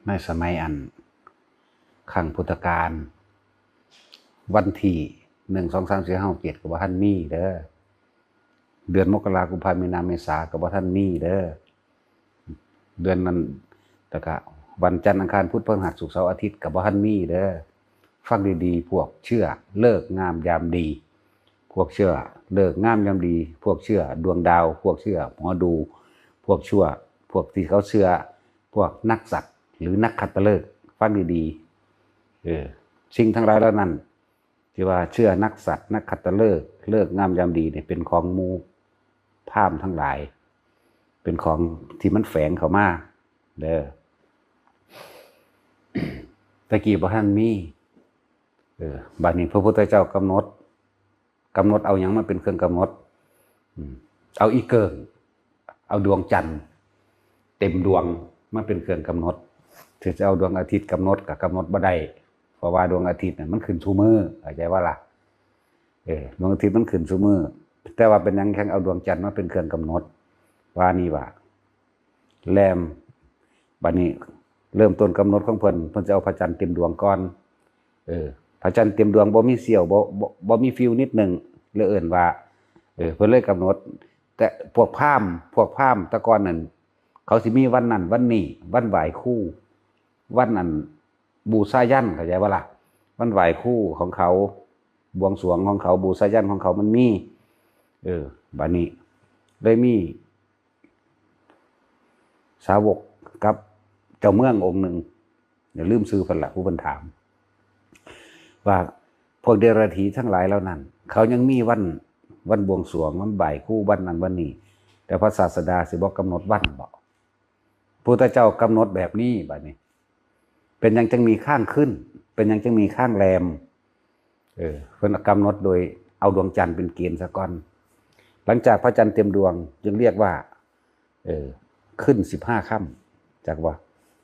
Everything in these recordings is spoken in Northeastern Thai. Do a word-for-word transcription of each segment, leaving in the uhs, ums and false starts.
ในสมัยอันครั้งพุทธกาล วันที่หนึ่ง สอง สาม สี่ ห้า หก เจ็ด ก็บ่ทันมีเด้อ เดือนมกรา กุมภา มีนา เมษา ก็บ่ทันมีเด้อ เดือนนั้น แล้วก็วันจันทร์ อังคาร พุธ พฤหัส ศุกร์ เสาร์ อาทิตย์ ก็บ่ทันมีเด้อ ฟังดีๆ พวกเชื่อฤกษ์งามยามดี พวกเชื่อฤกษ์งามยามดี พวกเชื่อดวงดาว พวกเชื่อหมอดู พวกชั่ว พวกที่เขาเชื่อ พวกนักสัตว์หรือนักขัตฤกษ์ ฟังดีๆ เออ สิ่งทั้งหลายเหล่านั้น ที่ว่าเชื่อนักสัตว์ นักขัตฤกษ์ ฤกษ์งามยามดีเนี่ย เป็นของหมู่พราหมณ์ทั้งหลาย เป็นของที่มันแฝงเข้ามาเด้อ ตะกี้บ่ทันมี เออ บัดนี้พระพุทธเจ้ากำหนด กำหนดเอาหยังมาเป็นเครื่องกำหนด อืม เอาอีเกิ่ง เอาดวงจันทร์ เต็มดวงมาเป็นเครื่องกำหนด ถ้าจะเอาดวงอาทิตย์กำหนดก็กำหนดบ่ได้ เพราะว่าดวงอาทิตย์น่ะมันขึ้นซุมื้อ เข้าใจบ่ล่ะ เออ ดวงอาทิตย์มันขึ้นซุมื้อ แต่ว่าเป็นหยังจั่งเอาดวงจันทร์มาเป็นเครื่องกำหนด ว่านี่ว่า แรม บัดนี้เริ่มต้นกำหนดของเพิ่น เพิ่นจะเอาพระจันทร์เต็มดวงก่อน เออ พระจันทร์เต็มดวงบ่มีเสี้ยว บ่ บ่ บ่มีฟิวนิดหนึ่ง เลยเอิ้นว่า เออ เพิ่นเลยกำหนด แต่พวกพราหมณ์ พวกพราหมณ์แต่ก่อนนั่น เขาสิมีวันนั้นวันนี้ วันไหว้ครู วันอันบูชายัญ เข้าใจบ่ล่ะ วันไหว้ครูของเขา บวงสรวงของเขา บูชายัญของเขามันมี เออ บัดนี้เลยมี สาวกกับเจ้าเมืององค์หนึ่ง อย่าลืมชื่อเพิ่นละ ผู้เพิ่นถาม ว่าพวกเดรัจฉีทั้งหลายเหล่านั้น เขายังมีวัน วันบวงสรวง วันไหว้ครู วันนั้นวันนี้ แต่พระศาสดาสิบ่กำหนดวันบ่ พุทธเจ้ากำหนดแบบนี้ บัดนี้ เป็นหยังจั่งมีข้างขึ้น เป็นหยังจั่งมีข้างแรม เออ เพิ่นกำหนดโดยเอาดวงจันทร์เป็นเกณฑ์ซะก่อน หลังจากพระจันทร์เต็มดวง จึงเรียกว่า เออ ขึ้นสิบห้าค่ำ จักบ่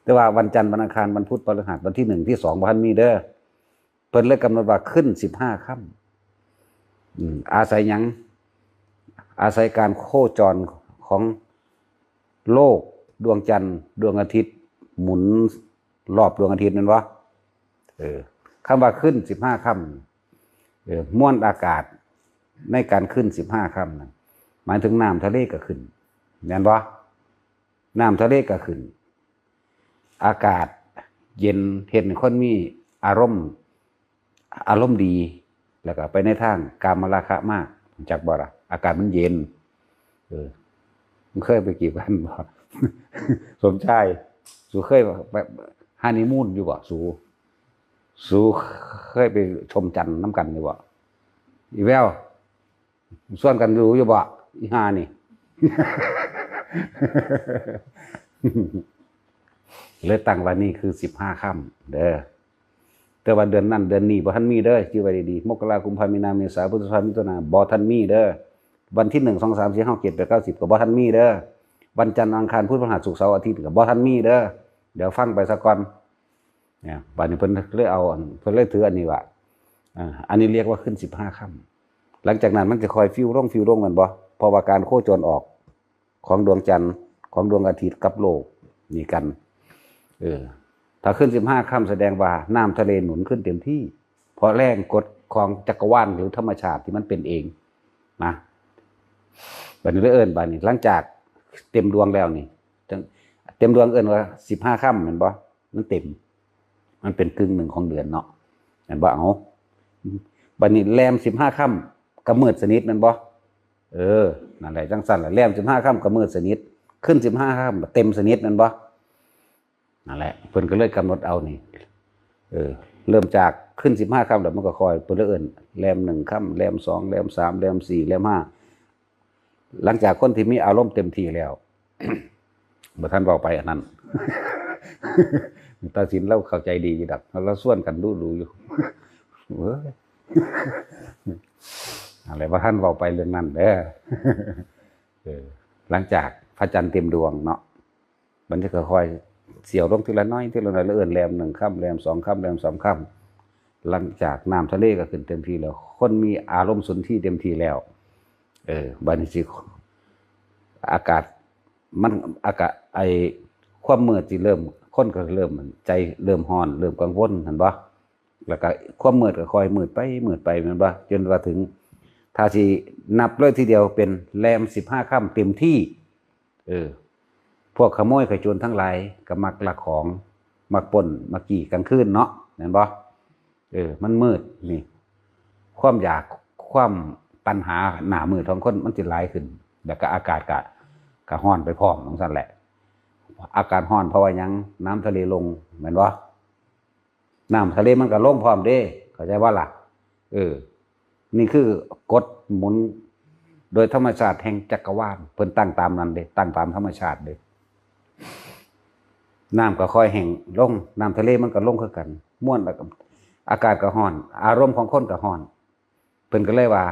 แต่ว่าวันจันทร์ วันอังคาร วันพุธ พฤหัส วันที่หนึ่ง ที่สอง บ่ทันมีเด้อ เพิ่นเลยกำหนดว่าขึ้นสิบห้าค่ำ อืม อาศัยหยัง อาศัยการโคจรของโลก ดวงจันทร์ ดวงอาทิตย์ หมุนรอบดวงอาทิตย์นั่นวะ เออ คำว่าขึ้นสิบห้าค่ำ เออ มวลอากาศในการขึ้นสิบห้าค่ำนั่น หมายถึงน้ำทะเลก็ขึ้น แม่นบ่ น้ำทะเลก็ขึ้น อากาศเย็น เฮ็ดให้คนมีอารมณ์ อารมณ์ดี แล้วก็ไปในทางกามราคะมาก รู้จักบ่ล่ะ อากาศมันเย็น เออ มึงเคยไปกี่วันบ่ สมชาย สูเคยไปฮันนีมูนอยู่บ่ สู สูเคยไปชมจันทร์นำกันอยู่บ่ อีแวว ชวนกันดูอยู่บ่ อีห่านี่ เลยตั้งว่านี่คือสิบห้าค่ำเด้อ แต่ว่าเดือนนั้นเดือนนี้บ่ทันมีเด้อ ชื่อไว้ดีๆ มกรา กุมภา มีนา เมษา พฤษภา มิถุนา บ่ทันมีเด้อ วันที่หนึ่ง สอง สาม สี่ ห้า หก เจ็ด แปด เก้า สิบ ก็บ่ทันมีเด้อ วันจันทร์ อังคาร พุธ พฤหัส ศุกร์ เสาร์ อาทิตย์ ก็บ่ทันมีเด้อ เดี๋ยวฟังไปซะก่อน เนี่ย บัดนี้เพิ่นเลยเอาอัน เพิ่นเลยถืออันนี้ว่า อ่า อันนี้เรียกว่าขึ้นสิบห้าค่ำ หลังจากนั้นมันจะค่อยฟิวลง ฟิวลง แม่นบ่ เพราะว่าการโคจรออกของดวงจันทร์ ของดวงอาทิตย์กับโลกนี่กัน เออ ถ้าขึ้นสิบห้าค่ำแสดงว่าน้ำทะเลหนุนขึ้นเต็มที่ เพราะแรงกดของจักรวาลหรือธรรมชาติที่มันเป็นเองนะ บัดนี้เลยเอิ้น บัดนี้หลังจากเต็มดวงแล้วนี่ จั่ง เต็มดวงเอิ้นว่าสิบห้าค่ำแม่นบ่ มันเต็ม มันเป็นครึ่งหนึ่งของเดือนเนาะ แม่นบ่ เอา บัดนี้แรมสิบห้าค่ำก็มืดสนิทแม่นบ่ เออ นั่นแหละ จั่งซั่นล่ะ แรมสิบห้าค่ำก็มืดสนิท ขึ้นสิบห้าค่ำก็เต็มสนิทแม่นบ่ นั่นแหละ เพิ่นก็เลยกำหนดเอานี่ เออ เริ่มจากขึ้นสิบห้าค่ำแล้วมันก็ค่อย เพิ่นเลยเอิ้นแรมหนึ่งค่ำ แรมสอง แรมสาม แรมสี่ แรมห้า หลังจากคนที่มีอารมณ์เต็มที่แล้ว บ่ทันเว้าไปอันนั้น ตาสินเราเข้าใจดีอยู่ดอก เราชวนกันดูดูอยู่ เว้ย อะไร บ่ทันเว้าไปเรื่องนั้นเด้อ เออ หลังจากพระจันทร์เต็มดวงเนาะ มันจะค่อยๆเสี้ยวลงทีละน้อย ทีละน้อย แล้วเอิ้นแรมหนึ่งค่ำ แรมสองค่ำ แรมสามค่ำ หลังจากน้ำทะเลก็ขึ้นเต็มที่แล้ว คนมีอารมณ์สุนทรีย์เต็มที่แล้ว เออ บัดนี้สิ อากาศ มัน อากาศ ไอ้ ความมืดสิเริ่ม คนก็เริ่มใจเริ่มฮ้อน เริ่มกังวล หั้นบ่ แล้วก็ความมืดก็ค่อยมืดไป มืดไป แม่นบ่ จนว่าถึง ถ้าสินับเลยทีเดียวเป็นแรมสิบห้าค่ำเต็มที่ เออ พวกขโมยขโจรทั้งหลายก็มักลักของ มักปล้น มักจี้กลางคืนเนาะ แม่นบ่ เออ มันมืดนี่ ความอยาก ความตัณหาหน้ามืดของคนมันสิหลายขึ้น แล้วก็อากาศก็ ก็ฮ้อนไปพร้อมจั่งซั้นแหละ อากาศฮ้อนเพราะว่าหยัง น้ำทะเลลง แม่นบ่ น้ำทะเลมันก็ลงพร้อมเด้ เข้าใจบ่ล่ะ เออ นี่คือกฎหมุนโดยธรรมชาติแห่งจักรวาล เพิ่นตั้งตามนั้นเด้ ตั้งตามธรรมชาติเด้ น้ำก็ค่อยแห้งลง น้ำทะเลมันก็ลงคือกัน มวลอากาศก็ฮ้อน อารมณ์ของคนก็ฮ้อน เพิ่นก็เลยว่า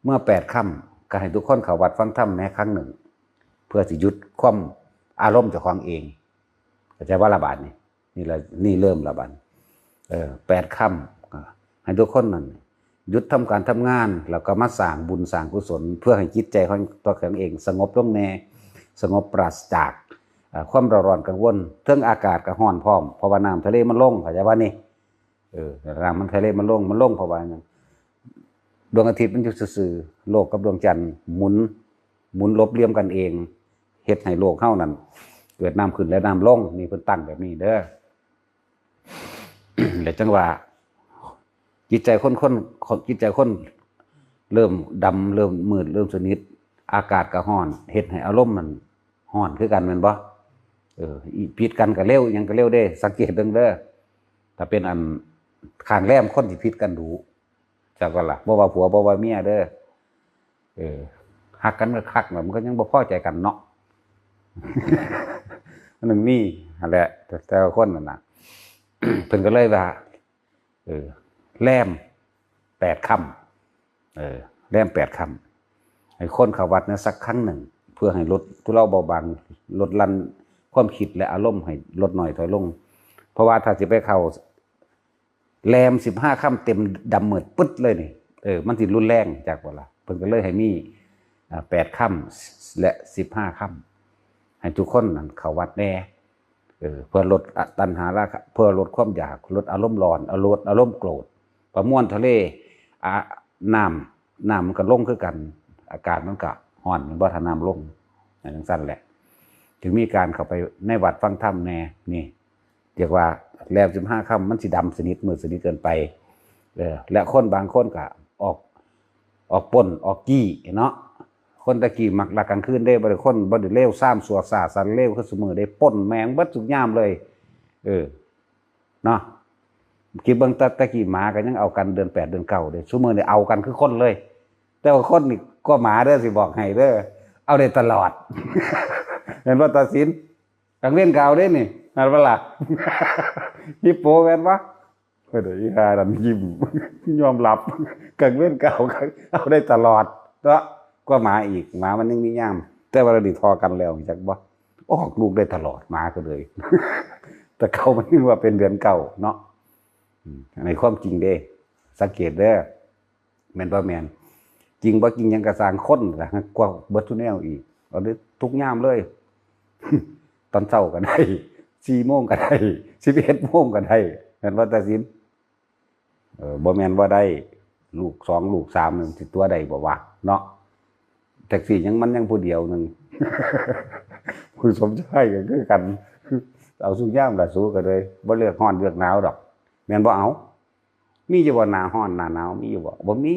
เมื่อแปดค่ำก็ให้ทุกคนเข้าวัดฟังธรรมแหน่ครั้งหนึ่ง เพื่อสิหยุดความอารมณ์เจ้าของเอง เข้าใจบ่ล่ะบาดนี้ นี่ละ นี่เริ่มละบาด เออ แปดค่ำ อ่า ให้ทุกคนนั่นหยุดทำการทำงาน แล้วก็มาสร้างบุญสร้างกุศล เพื่อให้จิตใจของตัวเองสงบลงแหน่ สงบปราศจาก อ่า ความเร่าร้อนกังวล เทิงอากาศก็ฮ้อนพร้อม เพราะว่าน้ำทะเลมันลง เข้าใจบ่นี่ เออ น้ำมันทะเลมันลง มันลงเพราะว่าหยัง ดวงอาทิตย์มันอยู่ซื่อๆ โลกกับดวงจันทร์หมุน หมุนลบเหลี่ยมกันเอง เฮ็ดให้โลกเฮานั่นเกิดน้ำขึ้นและน้ำลง นี่เพิ่นตั้งแบบนี้เด้อ แล้วจั่งว่า จิตใจคน คน จิตใจคนเริ่มดำ เริ่มมืด เริ่มสนิท อากาศก็ฮ้อน เฮ็ดให้อารมณ์มันฮ้อนคือกันแม่นบ่ เออ อีผิดกันก็เร็ว อิหยังก็เร็วเด้ สังเกตเบิ่งเด้อ ถ้าเป็นอันข้างแรมคนสิผิดกันดู๋ จักว่าล่ะ บ่ว่าผัวบ่ว่าเมียเด้อ เออ ฮักกันก็คักน่ะ มันก็ยังบ่พอใจกันเนาะ มันต้องมีหั่นแหละ แต่ แต่ละคนนั่นน่ะ เพิ่นก็เลยว่า เออ แรมแปดค่ำ เออ แรมแปดค่ำ ให้คนเข้าวัดเนี่ยสักครั้งหนึ่ง เพื่อให้ลดทุเลาเบาบาง ลดหลั่นความคิดและอารมณ์ให้ลดน้อยถอยลง เพราะว่าถ้าสิไปเข้า แรมสิบห้าค่ำเต็มดำมืดปึ๊ดเลยนี่ เออ มันสิรุนแรงจักบ่ล่ะ เพิ่นก็เลยให้มี อ่า แปดค่ำและสิบห้าค่ำ ให้ทุกคนนั่นเข้าวัดแหน่ เออ เพื่อลด อ่ะ ตัณหาราคะ เพื่อลดความอยาก ลดอารมณ์ร้อน เอาลดอารมณ์โกรธ ประมวลทะเล อ่ะ น้ำ น้ำมันก็ลงคือกัน อากาศมันก็ฮ้อน แม่นบ่ ถ้าน้ำลง จั่งซั้นแหละ ถึงมีการเข้าไปในวัดฟังธรรมแหน่ นี่ เรียกว่าแรมสิบห้าค่ำมันสิดำสนิท มืดสนิทเกินไป เออ และคนบางคนก็ออก ออกปล้น ออกจี้เนาะ คนแต่กี้มักลักกลางคืนเด้ บ่ได้คน บ่ได้เลวซามซั่วซ่าซาเลวคือซุมื้อเด้ ปล้นแม่งเบิดทุกยามเลย เออ เนาะ คิดเบิ่ง แต่ แต่กี้หมาก็ยังเอากันเดือนแปดเดือนเก้าเด้ ซุมื้อนี่เอากันคือคนเลย แต่ว่าคนนี่ก็หมาเด้อ สิบอกให้เด้อ เอาได้ตลอด เห็นบ่ ตาสิน กลางเว้นก็เอาเด้นี่ แม่นบ่ล่ะ ฮิปโปแม่นบ่ เออ เดี๋ยวอีห่านั่นยิ้ม ยอมรับ กลางเว้นก็เอา เอาได้ตลอดเนาะ กว่าหมาอีก หมามันยังมียาม แต่ว่าเดี๋ยวนี้ทอกันแล้ว จักบ่ ออกลูกได้ตลอด หมาก็เลย แต่เก่ามันนึกว่าเป็นเดือนเก้าเนาะ อืม อันนี้ความจริงเด้ สังเกตเด้อ แม่นบ่แม่น จริงบ่จริงหยังก็ซ่าง คนล่ะกว่าเบิดทุกแนวอีก เอาเด้อ ทุกยามเลย ตอนเช้าก็ได้ สี่โมงก็ได้ สิบเอ็ดโมงก็ได้ แม่นบ่ ตาสิน เออ บ่แม่นบ่ได้ ลูกสองลูกสามนึงสิตั๋วได้บ่วะ เนาะ แท็กซี่ยัง มันยังผู้เดียวหนึ่ง ผู้สมชายก็คือกัน เอาสุยามล่ะ สูก็เลย บ่เลือกร้อนเลือกหนาวดอก แม่นบ่ เอา มีอยู่บ่หน้าร้อนหน้าหนาว มีอยู่บ่ บ่มี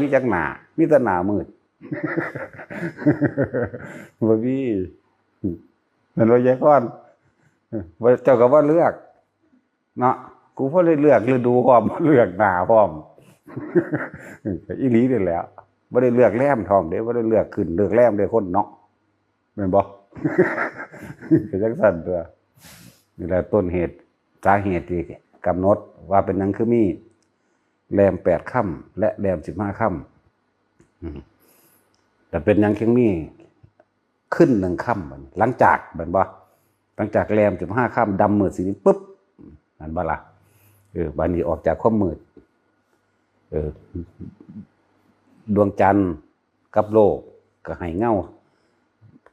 มีจักหน้า มีแต่หน้ามืด บ่มี แม่นบ่ ยายพร บ่ เจ้าก็บ่เลือก เนาะ กูบ่ได้เลือกฤดูพร้อม บ่เลือกหน้าพร้อม อีหลีนี่แหละ บ่ได้เลือกแรมพร้อมเด้ บ่ได้เลือกขึ้นเลือกแรมเด้ คนเนาะ แม่นบ่ ก็จั่งซั้นตั่ว นี่แหละต้นเหตุ สาเหตุที่กำหนดว่าเป็นหยังคือมีแรมแปดค่ำและแรมสิบห้าค่ำ อืม แต่เป็นหยังจึงมีคืนหนึ่งค่ำ บัดนี้ หลังจาก แม่นบ่ หลังจากแรมสิบห้าค่ำ ดำมืดสนิทปุ๊บ แม่นบ่ล่ะ เออ บัดนี้ออกจากความมืด เออ ดวงจันทร์กับโลกก็ให้เงา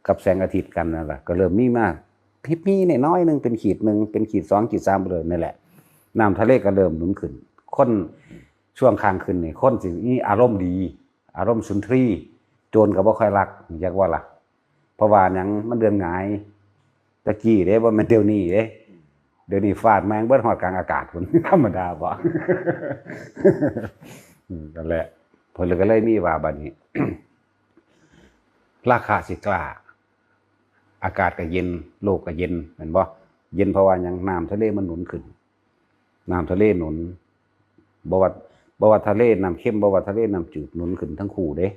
กับแสงอาทิตย์กันนั่นล่ะ ก็เริ่มมีมา ฮิปปี้เนี่ยน้อยหนึ่งเป็นขีดหนึ่งเป็นขีดสองขีดสามไปเลยนี่แหละ น้ำทะเลก็เริ่มหนุนขึ้น คนช่วงข้างขึ้นนี่คนสิมีอารมณ์ดี อารมณ์สุนทรีย์ โจรก็บ่ค่อยลัก อยากว่าล่ะ เพราะว่าหยังมันเดือนหงาย ตะกี้เด้บ่แม่นเดี๋ยวนี้เด้ เดี๋ยวนี้ฟาดแม่งเบิดฮอดกลางอากาศพุ้น ธรรมดาบ่ อืมนั่นแหละ เพิ่นก็เลยมีว่าบัดนี้ ราคาสิกล้า อากาศก็เย็น โลกก็เย็นแม่นบ่ เย็นเพราะว่าหยัง น้ำทะเลมันหนุนขึ้น น้ำทะเลหนุน บ่ว่าบ่ว่าทะเลน้ำเค็ม บ่ว่าทะเลน้ำจืด หนุนขึ้นทั้งคู่เด้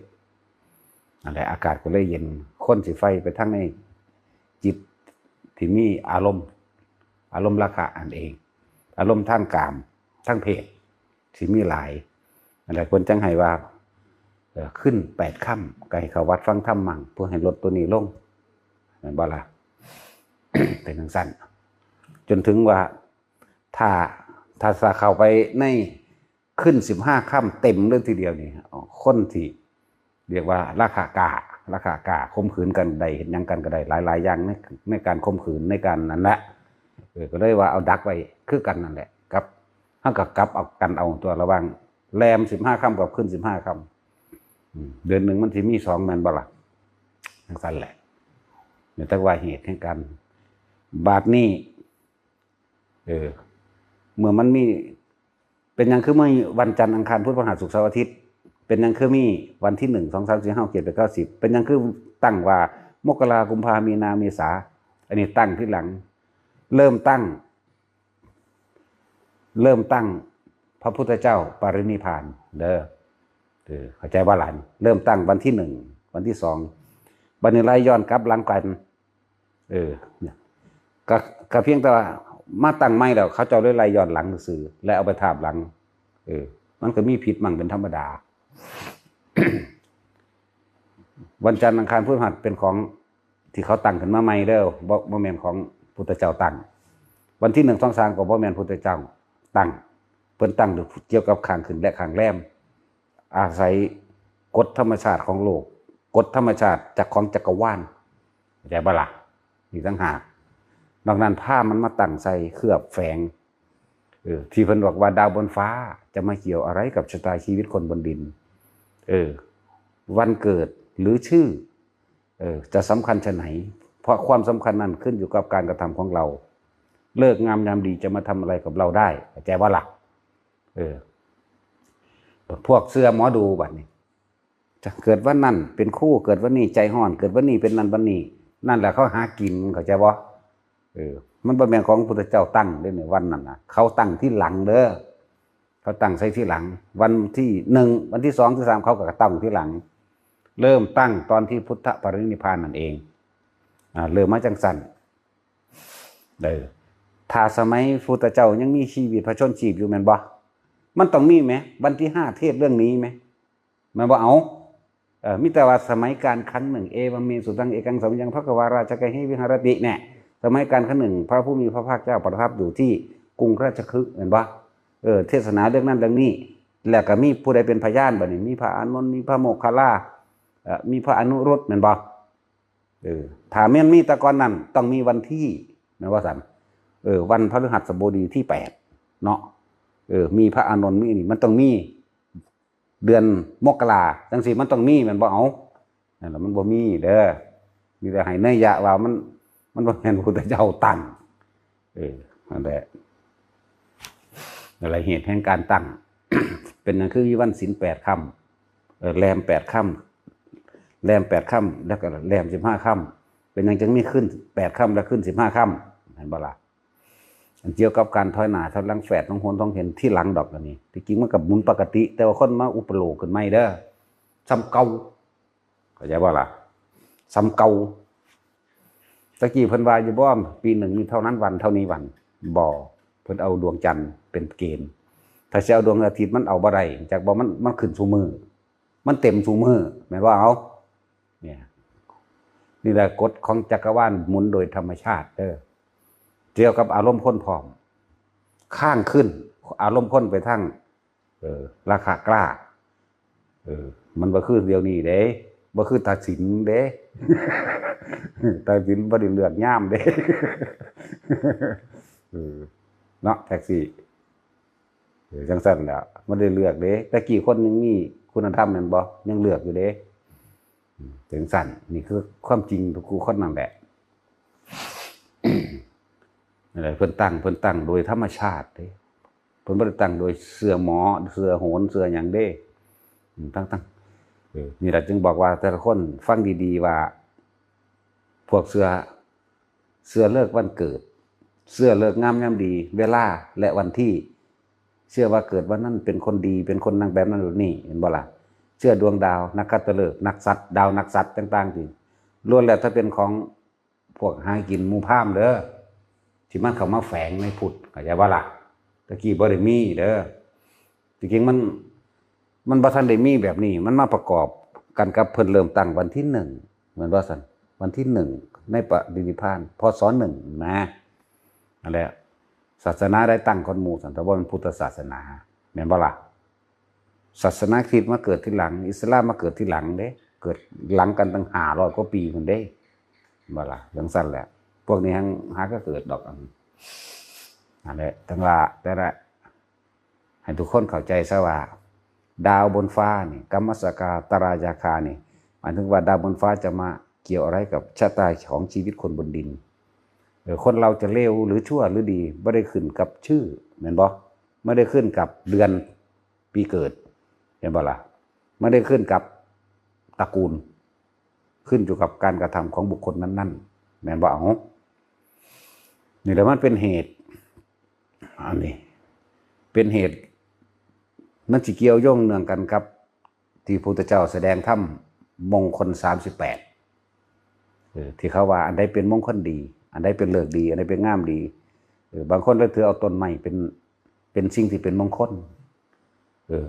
นั่นแหละ อากาศก็เลยเย็น คนสิใฝ่ไปทางในจิตที่มีอารมณ์ อารมณ์ราคะอันเอง อารมณ์ทางกาม ทางเพศ สิมีหลาย นั่นแหละ เพิ่นจั่งให้ว่า เอ่อ ขึ้นแปดค่ำ ก็ให้เข้าวัดฟังธรรมมั่ง เพื่อให้ลดตัวนี้ลง แม่นบ่ล่ะ เป็นจั่งซั้น จนถึงว่า ถ้า ถ้าเข้าไปในขึ้นสิบห้าค่ำเต็มเลยทีเดียวนี่ คนที่เรียกว่าราคะกล้า ราคะกล้า ข่มขืนกันได้ เฮ็ดหยังกันก็ได้ หลายๆ อย่างใน ในการข่มขืน ในการนั่นแหละ เออ ก็เลยว่าเอาดักไว้คือกันนั่นแหละ กับ เฮาก็กลับเอากันเอาตัว ระหว่างแรมสิบห้าค่ำกับขึ้นสิบห้าค่ำ อืม เดือนหนึ่งมันสิมีสองแม่นบ่ล่ะ จั่งซั้นแหละ เนี่ย แต่ว่าเหตุแห่งการ บาดนี้ เออ เมื่อมันมี เป็นหยังคือมีวันจันทร์ อังคาร พุธ พฤหัส ศุกร์ เสาร์ อาทิตย์ เป็นหยังคือมีวันที่หนึ่ง สอง สาม สี่ ห้า หก เจ็ด แปด เก้า สิบ เป็นหยังคือตั้งว่า มกรา กุมภา มีนา เมษา อันนี้ตั้งทีหลัง เริ่มตั้ง เริ่มตั้งพระพุทธเจ้าปรินิพพานเด้อ เออ เข้าใจบ่ล่ะ เริ่มตั้งวันที่หนึ่ง วันที่สอง บัดนี้ไล่ย้อนกลับหลังกัน เออ เนี่ย ก็ ก็เพียงแต่ว่ามาตั้งใหม่แล้ว เขาเจ้าเลยไล่ย้อนหลังซื่อๆ และเอาไปทาบหลัง เออ มันก็มีผิดมั่งเป็นธรรมดา วันจันทร์ อังคาร พฤหัส เป็นของที่เขาตั้งขึ้นมาใหม่เด้อ บ่ บ่แม่นของพุทธเจ้าตั้ง วันที่หนึ่ง สอง สาม ก็บ่แม่นพุทธเจ้าตั้ง เพิ่นตั้งเกี่ยวกับข้างขึ้นและข้างแรม อาศัยกฎธรรมชาติของโลก กฎธรรมชาติจากของจักรวาล เข้าใจบ่ล่ะ นี่ต่างหาก นอกนั้นพามันมาตั้งใส่เคลือบแฝง เออ ที่เพิ่นบอกว่าดาวบนฟ้าจะมาเกี่ยวอะไรกับชะตาชีวิตคนบนดิน เออ วันเกิดหรือชื่อ เออ จะสำคัญชะไหน เพราะความสำคัญนั้นขึ้นอยู่กับการกระทำของเรา ฤกษ์งามยามดีจะมาทำอะไรกับเราได้ เข้าใจบ่ล่ะ เออ พวกเชื่อหมอดูบัดนี้ จะเกิดวันนั้นเป็นครู เกิดวันนี้ใจฮ้อน เกิดวันนี้เป็นนั่นวันนี้ นั่นแหละเขาหากิน เข้าใจบ่ เออ มันบ่แม่นของพุทธเจ้าตั้งเด้อ ในวันนั้นนะ เขาตั้งทีหลังเด้อ เขาตั้งใส่ทีหลัง วันที่หนึ่ง วันที่สอง ที่สาม เขาก็ตั้งทีหลัง เริ่มตั้งตอนที่พุทธปรินิพพานนั่นเอง อ่า เริ่มมาจั่งซั้น เออ ถ้าสมัยพุทธเจ้ายังมีชีวิตพระชนม์ชีพอยู่แม่นบ่ มันต้องมีแหม วันที่ห้าเทศน์เรื่องนี้แหม แม่นบ่ เอา เออ มีแต่ว่าสมัยกาลครั้งหนึ่ง เอวังเม สุตัง เอกัง สมัยยัง ภควา ราชคฤห์ วิหารติ เนี่ย สมัยกาลครั้งหนึ่ง พระผู้มีพระภาคเจ้าประทับอยู่ที่กรุงราชคฤห์ แม่นบ่ เออ เทศนาเรื่องนั้นเรื่องนี้ แล้วก็มีผู้ใดเป็นพยานบัดนี้ มีพระอานนท์ มีพระโมคคัลลา เอ่อ มีพระอนุรุทธ แม่นบ่ เออ ถ้าแม่นมีแต่ก่อนนั้น ต้องมีวันที่ แม่นว่าซั่น เออ วันพฤหัสบดีที่แปด เนาะ เออ มีพระอานนท์ มีนี่ มันต้องมี เดือนมกรา จั่งซี้มันต้องมี แม่นบ่ เอา นั่นล่ะ มันบ่มีเด้อ มีแต่ให้นัยยะว่ามัน มันบ่แม่นพุทธเจ้าตั้ง เออ นั่นแหละ อะไรเหตุแห่งการตั้ง เป็นหยังคือมีวันศีลแปดค่ำ เออ แรมแปดค่ำ แรมแปดค่ำ แล้วก็แรมสิบห้าค่ำ เป็นหยังจึงมีขึ้นแปดค่ำและขึ้นสิบห้าค่ำ เห็นบ่ล่ะ อันเกี่ยวกับการถอยหน้าถอยหลังแฝดของหนของเห็นที่หลังดอกอันนี้ ที่จริงมันก็หมุนปกติ แต่ว่าคนมาอุปโลกขึ้นใหม่เด้อ ซ้ำเก่า เข้าใจบ่ล่ะ ซ้ำเก่า ตะกี้เพิ่นว่าอยู่บ่ ปีหนึ่งมีเท่านั้นวัน เท่านี้วัน บ่ เพิ่นเอาดวงจันทร์เป็นเกณฑ์ ถ้าสิเอาดวงอาทิตย์มันเอาบ่ได้ จักบ่ มัน มันขึ้นซุมื้อ มันเต็มซุมื้อ แม่นบ่ เอา เนี่ย นี่แหละกฎของจักรวาลหมุนโดยธรรมชาติเด้อ เกี่ยวกับอารมณ์คนพร้อม ข้างขึ้น อารมณ์คนไปทาง เออ ราคะกล้า เออ มันบ่คือเดี๋ยวนี้เด้ บ่คือตาสินเด้ ตาสินบ่ได้เลือกยามเด้ เออ เนาะ แท็กซี่ เออ จังซั่นแหละ บ่ได้เลือกเด้ แต่กี้คนยังมีคุณธรรมแม่นบ่ ยังเลือกอยู่เด้ อืม จังซั่น นี่คือความจริงทุกคู่คนนั่นแหละ นั่นแหละ เพิ่นตั้ง เพิ่นตั้งโดยธรรมชาติเด้ เพิ่นบ่ได้ตั้งโดยเชื่อหมอ เชื่อโหน เชื่อหยังเด้ อืม ตั้ง ตั้ง เออ นี่แหละจึงบอกว่าแต่ละคนฟังดีๆ ว่า พวกเชื่อ เชื่อฤกษ์วันเกิด เชื่อฤกษ์งามยามดี เวลา และวันที่ เชื่อว่าเกิดวันนั้นเป็นคนดี เป็นคนนั่งแบบนั้นแบบนี้ เห็นบ่ล่ะ เชื่อดวงดาว นักขัตฤกษ์ นักสัตว์ ดาวนักสัตว์ต่างๆ ที่ล้วนแล้วแต่เป็นของพวกหากินหมู่พราหมณ์เด้อ ที่มันเข้ามาแฝงในพุทธ เข้าใจบ่ล่ะ ตะกี้บ่ได้มีเด้อ จริงๆ มัน มันบ่ทันได้มีแบบนี้ มันมาประกอบกันกับเพิ่นเริ่มตั้งวันที่หนึ่ง แม่นบ่ซั่น วันที่หนึ่ง ในปรินิพพาน พ.ศ. หนึ่ง นะ นั่นแหละ ศาสนาได้ตั้งก่อนหมู่ซั่น แต่ว่ามันพุทธศาสนา แม่นบ่ล่ะ ศาสนาคริสต์มาเกิดทีหลัง อิสลามมาเกิดทีหลังเด้ เกิดหลังกันตั้งห้าร้อยกว่าปีพุ้นเด้ แม่นบ่ล่ะ จังซั่นแหละ พวกนี้หังหาก็เกิดดอก อัน นั่นแหละ จังว่า แต่ละ ให้ทุกคนเข้าใจซะว่า ดาวบนฟ้านี่ กัมมัสกา ตารายาคานี่ หมายถึงว่าดาวบนฟ้าจะมาเกี่ยวอะไรกับชะตาของชีวิตคนบนดิน เออ คนเราจะเลวหรือชั่วหรือดี บ่ได้ขึ้นกับชื่อ แม่นบ่ ไม่ได้ขึ้นกับเดือนปีเกิด เห็นบ่ล่ะ ไม่ได้ขึ้นกับตระกูล ขึ้นอยู่กับการกระทำของบุคคลนั้นๆ แม่นบ่ เอา นี่แหละมันเป็นเหตุ อันนี้ เป็นเหตุ มันสิเกี่ยวโยงเนื่องกันกับ ที่พระพุทธเจ้าแสดงธรรมมงคลสามสิบแปด เออ ที่เขาว่าอันใดเป็นมงคลดี อันใดเป็นฤกษ์ดี อันใดเป็นงามดี เออ บางคนเลยถือเอาต้นไม้เป็น เป็นสิ่งที่เป็นมงคล เออ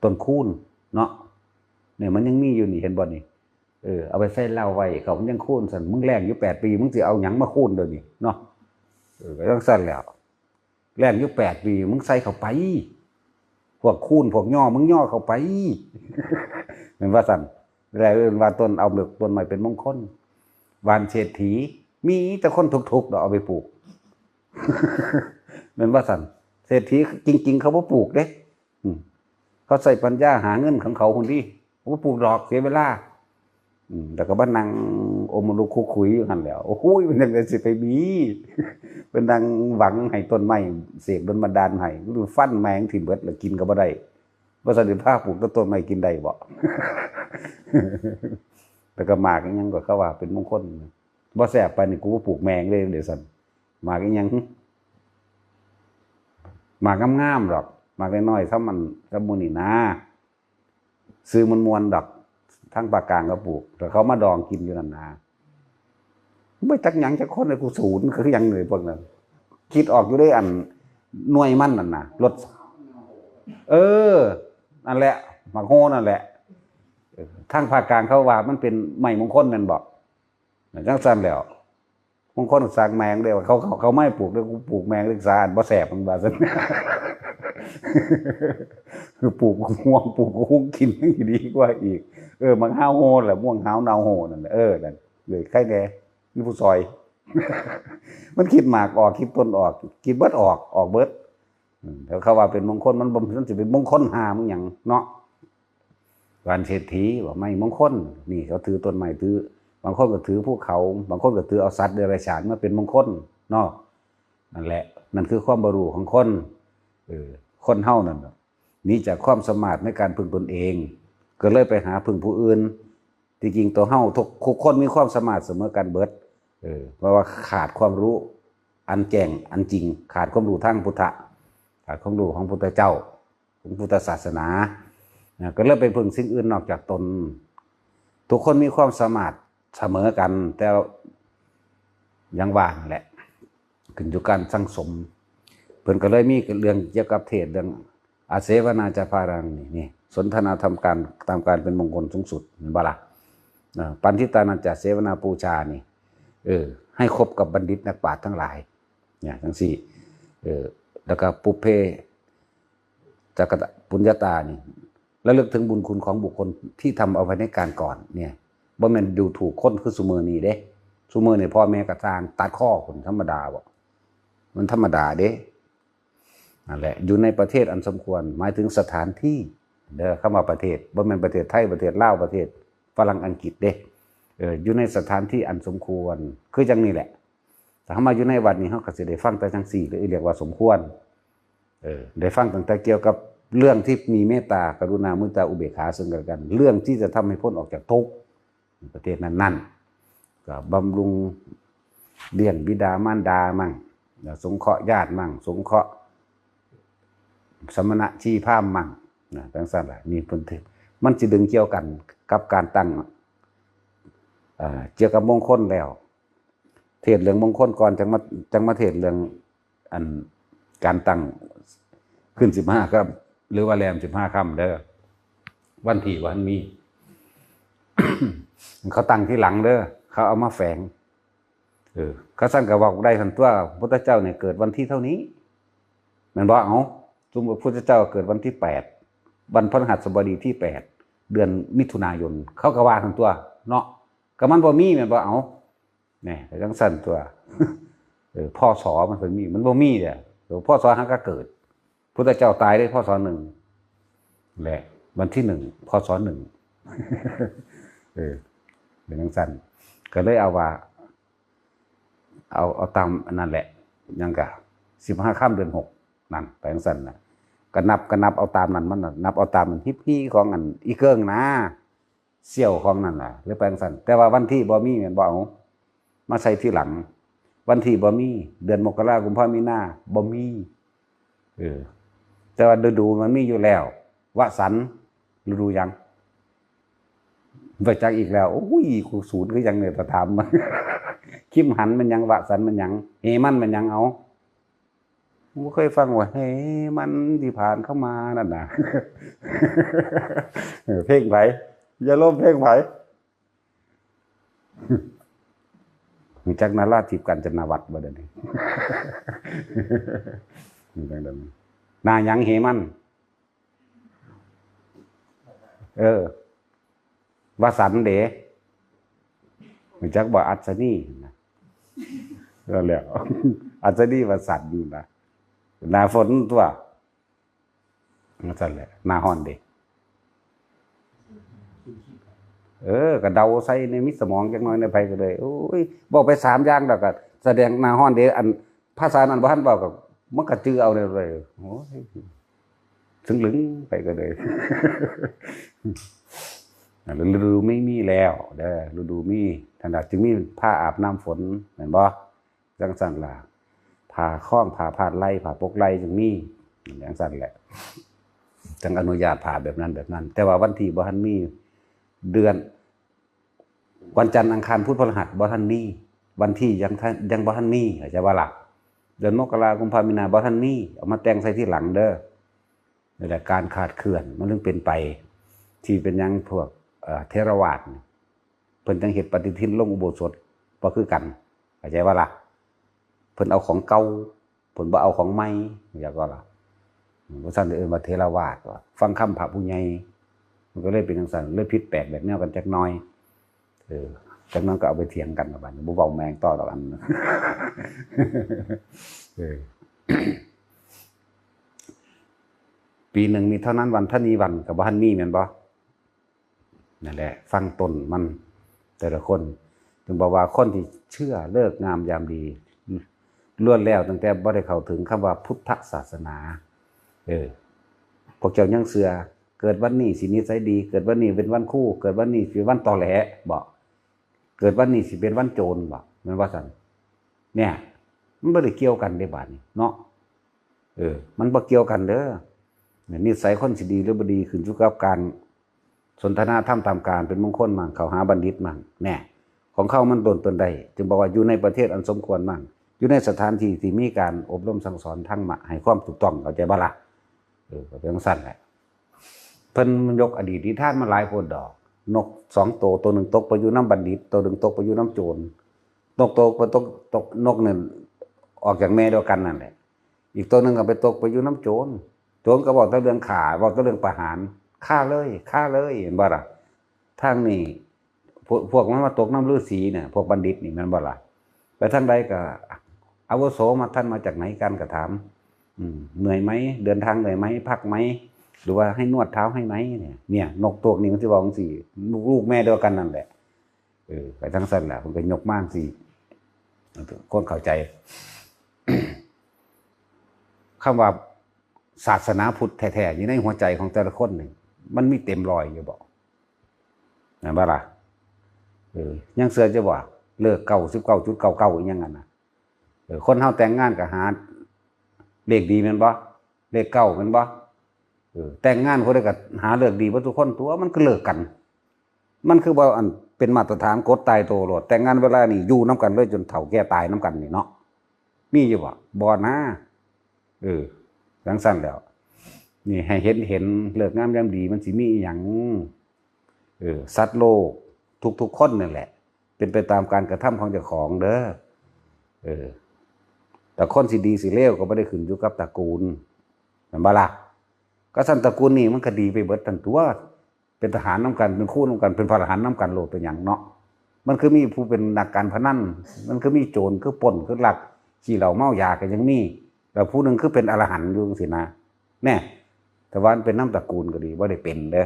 ต้นคูนเนาะ เนี่ยมันยังมีอยู่นี่ เห็นบ่นี่ เออ เอาไปใส่เหล้าไว้ เขามันยังคูนซั่น มึงแล้งอยู่แปดปี มึงสิเอาหยังมาคูนเดี๋ยวนี้เนาะ เออ ก็จังซั่นแหล้ว แล้งอยู่แปดปี มึงใส่เข้าไป พวกคูน พวกย่อ มึงย่อเข้าไป แม่นว่าซั่น แล้วเอิ้นว่าต้น เอาต้นไม้เป็นมงคล หว่านเศรษฐี มีแต่คนทุกข์ๆ ดอกเอาไปปลูก แม่นว่าซั่น เศรษฐีจริงๆ เขาบ่ปลูกเด้ อืม เขาใช้ปัญญาหาเงินของเขาพุ้นติ เขาบ่ปลูกดอก เสียเวลา อืม แล้วก็มานั่งอมลุกคุกคุยอยู่หั่นแหล้ว โอ้ย มันจั่งใดสิไปมี ไปนั่งหวังให้ต้นไม้เสกดลบันดาลให้ ฟันแม่งทิ่มเบิด แล้วกินก็บ่ได้ ว่าซั่นสิพาปลูกแต่ต้นไม้กินได้บ่ แล้วก็หมากอิหยังก็เขาว่าเป็นมงคล บ่แซ่บปานนี้กูบ่ปลูกแม่งเลย เดี๋ยวซั่น หมากอิหยัง หมากงามๆ ดอก หมากน้อยๆ ซ้ำมัน ซ้ำหมู่นี่นะ ซื่อม่วนๆ ดอก ทางภาคกลางเขาปลูก แล้วเขามาดองกินอยู่นั่นนะ บ่จักหยังจักคนเลย กูศูนย์ คือหยังเลยพวกนั้น คิดออกอยู่เด้ อันหน่วยมันนั่นนะ รส เออ นั่นแหละ หมากโฮนั่นแหละ เออ ทางภาคกลางเขาว่ามันเป็นไม้มงคลแม่นบ่ จังซั่นแหล้ว บางคนสักแมงเด้อ เขา เขา เขาไม่ปลูกเด้อ กูปลูกแมงเด้อ สะอาด บ่แซ่บ มันว่าซั่น คือปลูกม่วง ปลูกฮุ้งกินยังดีกว่าอีก เออ หมากฮาวโฮแหละ ม่วงฮาวเนาโฮนั่นแหละ เออ นั่นเลย ใครแน่ มีผู้ซอย มันคิดหมากออก คิดต้นออก คิดเบิดออก ออกเบิด อืม แล้วเขาว่าเป็นมงคล มันบ่ มันสิเป็นมงคลหามึงหยังเนาะ หว่านเศรษฐี ว่าไม้มงคล นี่เขาถือต้นไม้ ถือ บางคนก็ถือภูเขา บางคนก็ถือเอาสัตว์เดรัจฉานมาเป็นมงคลเนาะ นั่นแหละ นั่นคือความบ่รู้ของคน เออ คนเฮานั่นน่ะ หนีจากความสามารถในการพึ่งตนเอง ก็เลยไปหาพึ่งผู้อื่น ที่จริงตัวเฮาทุก ทุกคนมีความสามารถเสมอกันเบิด เออ เพราะว่าขาดความรู้อันแจ้งอันจริง ขาดความรู้ทางพุทธะ ขาดความรู้ของพุทธเจ้า ของพุทธศาสนา นะ ก็เลยไปพึ่งสิ่งอื่นนอกจากตน ทุกคนมีความสามารถเสมอกัน แต่อย่างว่านั่นแหละ ขึ้นอยู่การสั่งสม เพิ่นก็เลยมีเรื่องเกี่ยวกับเทศน์เรื่อง อาเสวนาจะพารังนี่ นี่ สนทนาธรรมการ ตามการเป็นมงคลสูงสุด เห็นบ่ล่ะ อ่า ปันทิตานันจะเสวนาปูชานี่ เออ ให้คบกับบัณฑิตนักปราชญ์ทั้งหลาย เนี่ย จังซี่ เออ แล้วก็ปุพเพ จักกะปุญญาตานี่ ระลึกถึงบุญคุณของบุคคลที่ทำเอาไว้ในการก่อน เนี่ย บ่แม่นดูถูกคนคือซุมื้อนี้เด้ ซุมื้อนี้พ่อแม่ก็สร้างตัดคอคนธรรมดาบ่ มันธรรมดาเด้ นั่นแหละ อยู่ในประเทศอันสมควร หมายถึงสถานที่ เด้อ คำว่าประเทศ บ่แม่นประเทศไทย ประเทศลาว ประเทศฝรั่งอังกฤษเด้ เออ อยู่ในสถานที่อันสมควร คือจังนี้แหละ แต่เฮามาอยู่ในวัดนี้ เฮาก็สิได้ฟังแต่จังซี่ เรียกว่าสมควร เออ ได้ฟังตั้งแต่เกี่ยวกับเรื่องที่มีเมตตา กรุณา มุทิตา อุเบกขา ซึ่งกันและกัน เรื่องที่จะทำให้พ้นออกจากทุกข์ ประเทศนั้นๆ ก็บำรุงเลี้ยงบิดามารดามั่ง สงเคราะห์ญาติมั่ง สงเคราะห์สมณะชีพราหมณ์มั่ง นะ จังซั่นล่ะ นี่เพิ่นถือ มันสิดึงเกี่ยวกันกับการตั้ง เอ่อ เกี่ยวกับมงคลแล้ว เทศน์เรื่องมงคลก่อน จังมา จังมาเทศน์เรื่อง อัน การตั้งขึ้นสิบห้าค่ำ หรือว่าแรมสิบห้าค่ำเด้อ วันที่บ่ทันมี เขาตั้งทีหลังเด้อ เขาเอามาแฝง เออ เขาซั่นก็บอกได้ซั่นตัว พุทธเจ้าเนี่ยเกิดวันที่เท่านี้ แม่นบ่ เอ้า สมมุติพุทธเจ้าเกิดวันที่แปด วันพฤหัสบดีที่แปด เดือนมิถุนายน เขาก็ว่าซั่นตัว เนาะ ก็มันบ่มี แม่นบ่ เอ้า แหน่ ก็จังซั่นตัว เออ พ.ศ. มันเพิ่นมี มันบ่มีเด้อ เออ พ.ศ. หาก็เกิด พุทธเจ้าตายได้ พ.ศ. หนึ่ง แหละ วันที่หนึ่ง พ.ศ. หนึ่ง เออ เป็นจังซั่น ก็เลยเอาว่า เอา เอาตามอันนั้นแหละ หยังกะ สิบห้าค่ำเดือนหก นั่น ไปจังซั่นน่ะ ก็นับ ก็นับเอาตามนั้น มันน่ะ นับเอาตามมันฮิปฮีของอันอีเกิ่งนะ เสี้ยวของนั่นน่ะ หรือไปจังซั่น แต่ว่าวันที่บ่มี แม่นบ่ เอามาใส่ทีหลัง วันที่บ่มี เดือนมกรา กุมภา มีนา บ่มี เออ แต่ว่าฤดูมันมีอยู่แล้ว วสันต์ ฤดูหยัง บ่จักอีกแล้ว โอ้ย กูศูนย์คือหยังเนี่ย ถ้าถามมัน คิมหันมันหยัง วสันต์มันหยัง เหมันมันหยัง เอา บ่เคยฟังว่า เหมันที่ผ่านเข้ามานั่นน่ะ เออ เพลงไผ อย่าลบเพลงไผ รู้จักนาราทิพย์กาญจนาวัฒน์บ่เดี๋ยวนี้ นาหยังเหมัน เออ วสันต์เด้ รู้จักบ่ อัศนีนะ นั่นแหละ อัศนีวสันต์นะ หน้าฝนตัว นั่นแหละ หน้าฮ้อนเด้ เออ ก็เดาใส่ในมิตรสมองจักหน่อย ในไผก็เลย โอ้ย บอกไปสามอย่างแล้วก็แสดงหน้าฮ้อนเด้ อันภาษานั้นบ่ทันเว้าก็ มันก็จื่อเอาเลย โอ้ย ถึงลึงไปก็เลย ฤดูไม่มีแล้วเด้อ ฤดูมี ท่านน่ะจึงมีผ้าอาบน้ำฝน แม่นบ่ จังซั่นล่ะ ผ้าคล้อง ผ้าพาดไหล่ ผ้าปกไหล่จึงมี จังซั่นแหละ จังอนุญาตผ้าแบบนั้นแบบนั้น แต่ว่าวันที่บ่ทันมี เดือน วันจันทร์ อังคาร พุธ พฤหัส บ่ทันมี วันที่ยังทัน ยังบ่ทันมี เข้าใจบ่ล่ะ เดือนมกรา กุมภา มีนา บ่ทันมี เอามาแต่งใส่ทีหลังเด้อ นี่แหละ การคลาดเคลื่อน มันถึงเป็นไป ที่เป็นหยังพวก เอ่อ เถรวาทนี่ เพิ่นจังเฮ็ดปฏิทินลงอุโบสถ บ่คือกัน เข้าใจบ่ล่ะ เพิ่นเอาของเก่า เพิ่นบ่เอาของใหม่ เข้าใจบ่ล่ะ อืม ว่าซั่นเอิ้นว่าเถรวาทว่ะ ฟังคำพระผู้ใหญ่ มันก็เลยเป็นจังซั่น เลยผิดแปลกแหวกแนวกันจักหน่อย เออ จักหน่อยก็เอาไปเถียงกันละบัดนี้ บ่เว้าแม่งต่อดอกอัน เออ ปีหนึ่งมีเท่านั้นวัน ถ้ามีวันก็บ่ทันมี แม่นบ่ นั่นแหละ ฟังต้นมัน แต่ละคน ถึงบอกว่าคนที่เชื่อฤกษ์งามยามดี ล้วนแล้วตั้งแต่บ่ได้เข้าถึงคำว่าพุทธศาสนา เออ พวกเจ้ายังเชื่อ เกิดวันนี้สินิสัยดี เกิดวันนี้เป็นวันคู เกิดวันนี้สิเป็นวันตอแหล บ่ เกิดวันนี้สิเป็นวันโจร บ่ แม่นว่าซั่น เนี่ย มันบ่ได้เกี่ยวกันเด้บาดนี้ เนาะ เออ มันบ่เกี่ยวกันเด้อ นิสัยคนสิดีหรือบ่ดีขึ้นอยู่กับการสนทนาธรรมตามการเป็นมงคลมั่ง เข้าหาบัณฑิตมั่ง แน่ ของเขามันโดนตนได้ จึงบอกว่าอยู่ในประเทศอันสมควรมั่ง อยู่ในสถานที่ที่มีการอบรมสั่งสอนธรรมะให้ความถูกต้อง เข้าใจบ่ล่ะ เออ ก็เป็นจังซั่นแหละ เพิ่นยกอดีตนิทานมาหลายโพดดอก นกสองตัว ตัวหนึ่งตกไปอยู่นำบัณฑิต ตัวหนึ่งตกไปอยู่นำโจร นกตกไปตก ตก นกนั่นออกจากแม่เดียวกันนั่นแหละ อีกตัวหนึ่งก็ไปตกไปอยู่นำโจร โจรก็เว้าแต่เรื่องฆ่า เว้าแต่เรื่องประหาร ฆ่าเลย ฆ่าเลย เห็นบ่ล่ะ ทางนี้ พวกพวกมันมาตกนำฤๅษีเนี่ย พวกบัณฑิตนี่แม่นบ่ล่ะ ไปทางใดก็ อาวุโสมา ท่านมาจากไหนกัน ก็ถาม อืม เหนื่อยไหม เดินทางเหนื่อยไหม พักไหม หรือว่าให้นวดเท้าให้ไหมเนี่ย เนี่ย นกตัวนี้มันสิเว้าจั่งซี้ ลูกแม่เดียวกันนั่นแหละ เออ ไปจั่งซั่นล่ะ เพิ่นก็ยกมาจั่งซี้ คนเข้าใจ คำว่าศาสนาพุทธแท้ๆ อยู่ในหัวใจของแต่ละคนนี่ มันมีเต็มร้อยอยู่บ่ แม่นบ่ล่ะ เออ ยังเชื่ออยู่บ่ เลิก เก้าสิบเก้าจุดเก้าเก้า อีหยังนั่นน่ะ เออ คนเฮาแต่งงานก็หาเลขดีแม่นบ่ เลขเก้าแม่นบ่ เออ แต่งงานผู้ใดก็หาเลิกดีเบิดทุกคนตั๊ว มันคือเลิกกัน มันคือบ่ อันเป็นมาตรฐานกฎตายตัวโลด แต่งงานเวลานี้อยู่นำกันเลยจนเฒ่าแก่ตายนำกันนี่เนาะ มีอยู่บ่ บ่นะ เออ จั่งซั่นแล้ว นี่ให้เห็น เห็นฤกษ์งามยามดี มันสิมีอีหยัง เออ สัตว์โลกทุกๆคนนั่นแหละ เป็นไปตามการกระทำของเจ้าของเด้อ เออ แต่คนสิดีสิเลวก็บ่ได้ขึ้นอยู่กับตระกูล แม่นบ่ล่ะ ก็ซั่นตระกูลนี้มันก็ดีไปเบิดตั๊ว เป็นทหารนำกัน เป็นครูนำกัน เป็นพระอรหันต์นำกันโลด เป็นหยังเนาะ มันคือมีผู้เป็นนักการพนัน มันคือมีโจร คือปล้น คือลัก ขี้เหล้าเมายาก็ยังมี แล้วผู้หนึ่งคือเป็นอรหันต์อยู่จั่งซี้นะ แน่ แต่ว่ามันเป็นนำตระกูลก็ดี บ่ได้เป็นเด้อ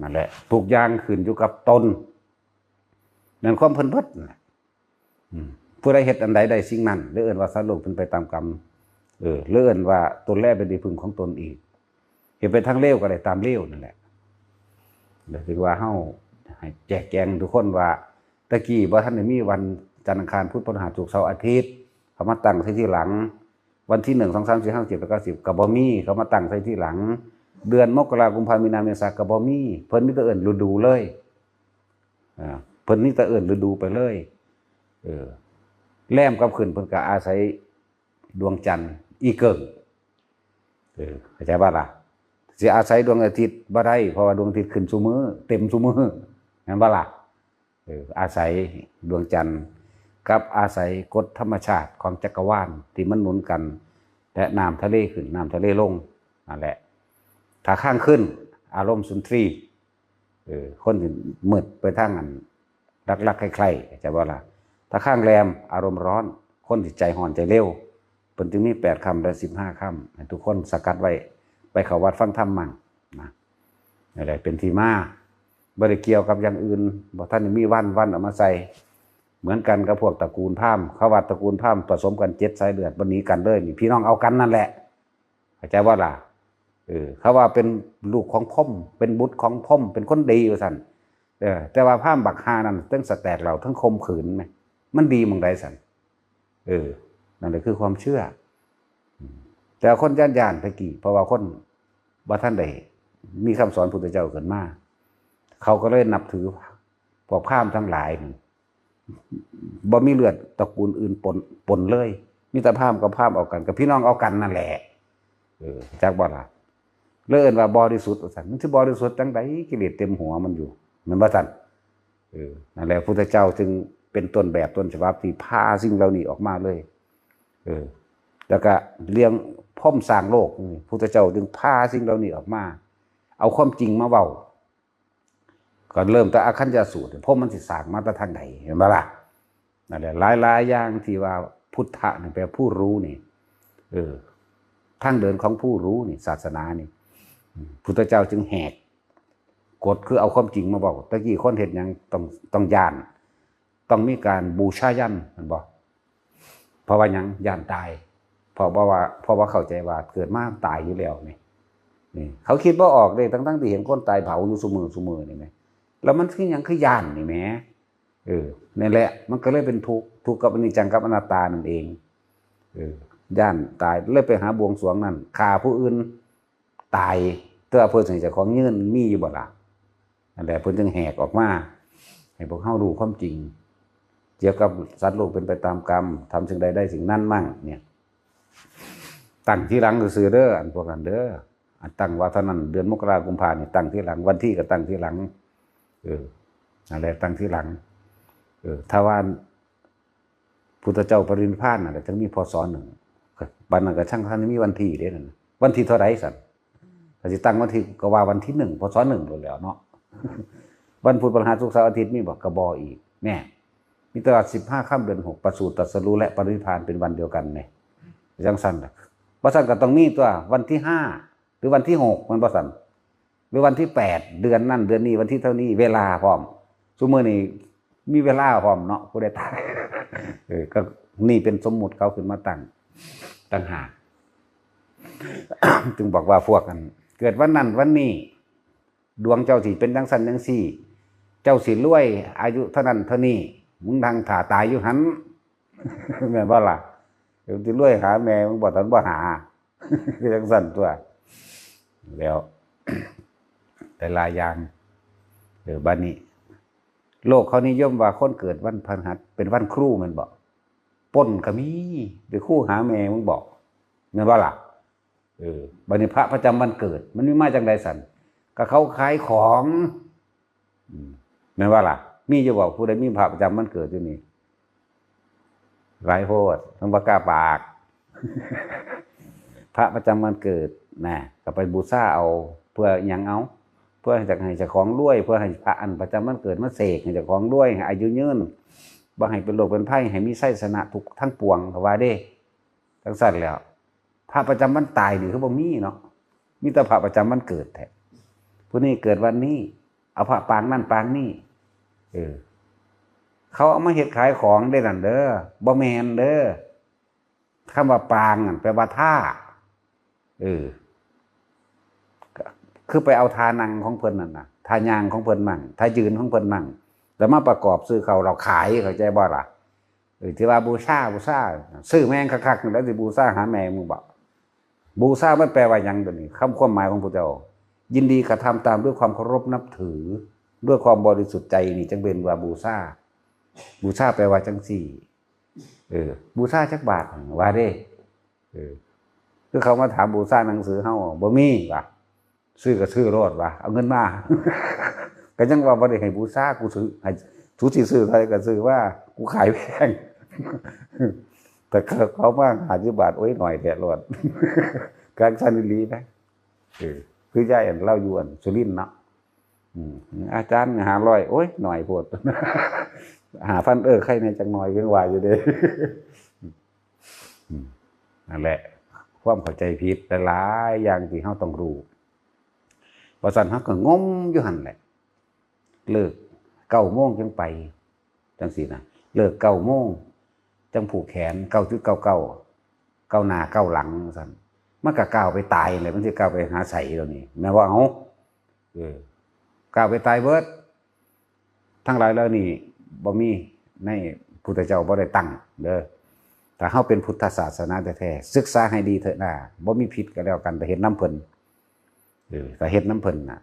นั่นแหละ ทุกอย่างขึ้นอยู่กับตน นั่นความเพิ่นเบิดนั่นแหละ อืม ผู้ใดเฮ็ดอันใดได้สิ่งนั้น หรือเอิ้นว่าสัตว์โลกเป็นไปตามกรรม เออ หรือเอิ้นว่าตนแลเป็นที่พึ่งของตนเอง เฮ็ดไปทางเลวก็ได้ตามเลวนั่นแหละ แล้วถือว่าเฮาให้แจกแจงทุกคนว่า ตะกี้บ่ทันได้มีวันจันทร์อังคารพุธพฤหัสศุกร์เสาร์อาทิตย์ เขามาตั้งใส่ทีหลัง วันที่หนึ่ง สอง สาม สี่ ห้า หก เจ็ด แปด เก้า สิบ ก็บ่มี เขามาตั้งใส่ทีหลัง เดือนมกรา กุมภา มีนา เมษา ก็บ่มี เพิ่นมีแต่เอิ้นฤดูเลย อ่า เพิ่นมีแต่เอิ้นฤดูไปเลย เออ แรมกลับขึ้นเพิ่นก็อาศัยดวงจันทร์อีเกิ่ง เออ เข้าใจบ่ล่ะ สิอาศัยดวงอาทิตย์บ่ได้ เพราะว่าดวงอาทิตย์ขึ้นซุมื้อ เต็มซุมื้อ แม่นบ่ล่ะ เออ อาศัยดวงจันทร์ กับอาศัยกฎธรรมชาติของจักรวาลที่มันหมุนกัน และน้ำทะเลขึ้น น้ำทะเลลง นั่นแหละ ถ้าค้างคืน อารมณ์สุนทรีย์ เออ คนสิมืดไปทางอันรักๆ ใคร่ๆ เข้าใจบ่ล่ะ ถ้าค้างแรม อารมณ์ร้อน คนสิใจร้อนใจเร็ว เพิ่นจึงมีแปดค่ำและสิบห้าค่ำ ให้ทุกคนสกัดไว้ ไปเข้าวัดฟังธรรมมั่งนะ นั่นแหละเป็นที่มา บ่ได้เกี่ยวกับอย่างอื่น บ่ทันได้มีวัน วันเอามาใส่ เหมือนกันกับพวกตระกูลพราหมณ์ เขาว่าตระกูลพราหมณ์ผสมกันเจ็ดสายเลือด บ่หนีกันเลย นี่พี่น้องเอากันนั่นแหละ เข้าใจบ่ล่ะ เออ เขาว่าเป็นลูกของพรหม เป็นบุตรของพรหม เป็นคนดีว่าซั่น เออ แต่ว่าพราหมณ์บักห่านั่น ทั้งสแต็กเหล้า ทั้งข่มขืนแหม มันดีหม่องใดซั่น เออ นั่นแหละคือความเชื่อ อืม แต่คนย้านๆ ตะกี้ เพราะว่าคนบ่ทันได้มีคำสอนพุทธเจ้าขึ้นมา เขาก็เลยนับถือพวกพราหมณ์ทั้งหลาย บ่มีเลือดตระกูลอื่นปน ปนเลย มีแต่พราหมณ์กับพราหมณ์เอากัน กับพี่น้องเอากันนั่นแหละ เออ จักบ่ล่ะ เลยเอิ้นว่าบริสุทธิ์ว่าซั่น มันสิบริสุทธิ์จั่งใด กิเลสเต็มหัวมันอยู่ แม่นบ่ซั่น เออ นั่นแหละ พุทธเจ้าจึงเป็นต้นแบบต้นฉบับที่พาสิ่งเหล่านี้ออกมาเลย เออ แล้วก็เรื่องพรหมสร้างโลกนี่ พุทธเจ้าจึงพาสิ่งเหล่านี้ออกมา เอาความจริงมาเว้า ก็เริ่มแต่อคัญญสูตร พรหมมันสิสร้างมาแต่ทางใด เห็นบ่ล่ะ นั่นแหละ หลายๆ อย่างที่ว่าพุทธะนี่แปลผู้รู้นี่ เออ ทางเดินของผู้รู้นี่ ศาสนานี่ อืม พุทธเจ้าจึงแหกกฎ คือเอาความจริงมาเว้า ตะกี้คนเฮ็ดหยังต้อง ต้องย้าน ต้องมีการบูชายัญ แม่นบ่ เพราะว่าหยัง ย้านตาย เพราะว่า เพราะว่าเข้าใจว่าเกิดมาตายอยู่แล้วนี่ นี่ เขาคิดบ่ออกเด้ ทั้งๆ ที่เห็นคนตายเผาอยู่ซุมื้อ ซุมื้อนี่แหม แล้วมันคือหยัง คือย้านนี่แหม เออ นั่นแหละ มันก็เลยเป็นทุกข์ ทุกข์กับอนิจจังกับอนัตตานั่นเอง เออ ย้านตาย เลยไปหาบวงสรวงนั่น ฆ่าผู้อื่นตาย แต่ว่าเพิ่นสิให้เจ้าของยืน มีอยู่บ่ล่ะ นั่นแหละ เพิ่นจึงแหกออกมา ให้พวกเฮารู้ความจริง เกี่ยวกับสัตว์โลกเป็นไปตามกรรม ทำสิ่งใดได้สิ่งนั้นมั่ง เนี่ย ตั้งทีหลังซื่อๆ เด้อ อันพวกนั้นเด้อ อันตั้งว่าเท่านั้น เดือนมกรากุมภานี่ตั้งทีหลัง วันที่ก็ตั้งทีหลัง เออ นั่นแหละ ตั้งทีหลัง เออ ถ้าว่าพุทธเจ้าปรินิพพานนั่นแหละ ถึงมี พ.ศ. หนึ่ง บัดนั้นก็ช่างท่านมีวันที่เด้นั่นน่ะ วันที่เท่าใดซั่น ก็สิตั้งวันที่ ก็ว่าวันที่หนึ่ง พ.ศ. หนึ่งโลดแหล้วเนาะ วันพุธพฤหัสศุกร์เสาร์อาทิตย์มีบ่ ก็บ่อีก แน่ มีแต่ว่าสิบห้าค่ำเดือนหก ประสูติตรัสรู้และปรินิพพานเป็นวันเดียวกันเนี่ย จังซั่นล่ะ บ่ซั่นก็ต้องมีตัว วันที่ห้า หรือวันที่หก แม่นบ่ซั่น หรือวันที่แปด เดือนนั้นเดือนนี้ วันที่เท่านี้ เวลาพร้อม ซุมื้อนี้มีเวลาพร้อมเนาะ ผู้ใดตาย เออ ก็นี่เป็นสมมุติเขาขึ้นมาตั้ง ต่างหาก จึงบอกว่าพวกกัน เกิดวันนั้นวันนี้ ดวงเจ้าสิเป็นจังซั่นจังซี่ เจ้าสิรวย อายุเท่านั้นเท่านี้ มึงนั่งถ่าตายอยู่หั่น แม่นบ่ล่ะ เดี๋ยวสิรวยหาแม่มึงบ่ทันบ่หา จังซั่นตัว แล้ว หลายๆอย่าง เออ บัดนี้ โลกเขานิยมว่าคนเกิดวันพฤหัสเป็นวันครูแม่นบ่ ปล้นก็มี ไปครูหาแม่มึงบ่ แม่นบ่ล่ะ เออ บัดนี้พระประจำวันเกิด มันมีมาจังใดซั่น ก็เขาขายของ อืม แม่นบ่ล่ะ มีอยู่บ่ ผู้ใดมีพระประจำวันเกิดอยู่นี่ หลายโพด ทั้งบ่กล้าปาก พระประจำวันเกิดนะ ก็ไปบูชาเอา เพื่อหยังเอา เพื่อให้จักให้เจ้าของรวย เพื่อให้พระอันประจำวันเกิดมาเสกให้เจ้าของรวย ให้อายุยืน บ่ให้เป็นโรคเป็นภัย ให้มีชัยชนะทุกข์ทั้งปวง ก็ว่าเด้ จังซั่นแหล้ว พระประจำวันตายนี่คือบ่มีเนาะ มีแต่พระประจำวันเกิดแท้ ผู้นี้เกิดวันนี้ เอาพระปางนั่นปางนี่ เออ เขาเอามาเฮ็ดขายของได้นั่นเด้อ บ่แม่นเด้อ คำว่าปางนั่นแปลว่าท่า เออ ก็คือไปเอาท่านั่งของเพิ่นนั่นน่ะ ท่าย่างของเพิ่นมั่ง ท่ายืนของเพิ่นมั่ง แล้วมาประกอบซื้อเขา เราขาย เข้าใจบ่ล่ะ เออ ที่ว่าบูชา บูชา ซื้อแม่งคักๆ แล้วสิบูชาหาแม่มึงบ่ บูชามันแปลว่าหยังตัวนี้ คำความหมายของพระเจ้า ยินดีกระทำตามด้วยความเคารพนับถือ ด้วยความบริสุทธิ์ใจนี่จังเป็นว่าบูชา บูชาแปลว่าจังซี่ เออ บูชาจักบาท ว่าเด้ เออ คือเขามาถามบูชาหนังสือเฮา บ่มีว่ะ ซื้อก็ซื้อโลดว่ะ เอาเงินมา ก็ยังว่าบ่ได้ให้บูชา กูซื้อ ให้ สูสิซื้อเท่าใดก็ซื้อว่า กูขายแพง แต่เขามาห้าสิบบาท โอ้ย หน่อยแท้โลด กลางชั้นอีหลีนะ เออ คือยายอันเล่าอยู่อันสุรินทร์เนาะ อืม อาจารย์ห้าร้อย โอ้ย หน่อยโพด ห้าพัน เออ ใครในจังหน่อยยังว่าอยู่เด้ อืม นั่นแหละ ความเข้าใจผิดหลายๆอย่างที่เราต้องรู้ ว่าซั่นเราก็งมอยู่หั่นแหละ เลิกเก้าโมงจังไป จังซี่นะ เลิกเก้าโมง จังผูกแขน เก้าจุดเก้าเก้า เก้าหน้าเก้าหลัง ว่าซั่น มันก็ก้าวไปตายแหละ มันสิก้าวไปหาไสแล้วนี่ แม่นว่า เอ้า เออ ก้าวไปตายเบิด ทั้งหลายเหล่านี้บ่มี ในพุทธเจ้าบ่ได้ตั้งเด้อ ถ้าเฮาเป็นพุทธศาสนาแท้ๆ ศึกษาให้ดีเถอะนะ บ่มีผิดก็แล้วกัน แต่เฮ็ดนำเพิ่น เออ แต่เฮ็ดนำเพิ่นน่ะ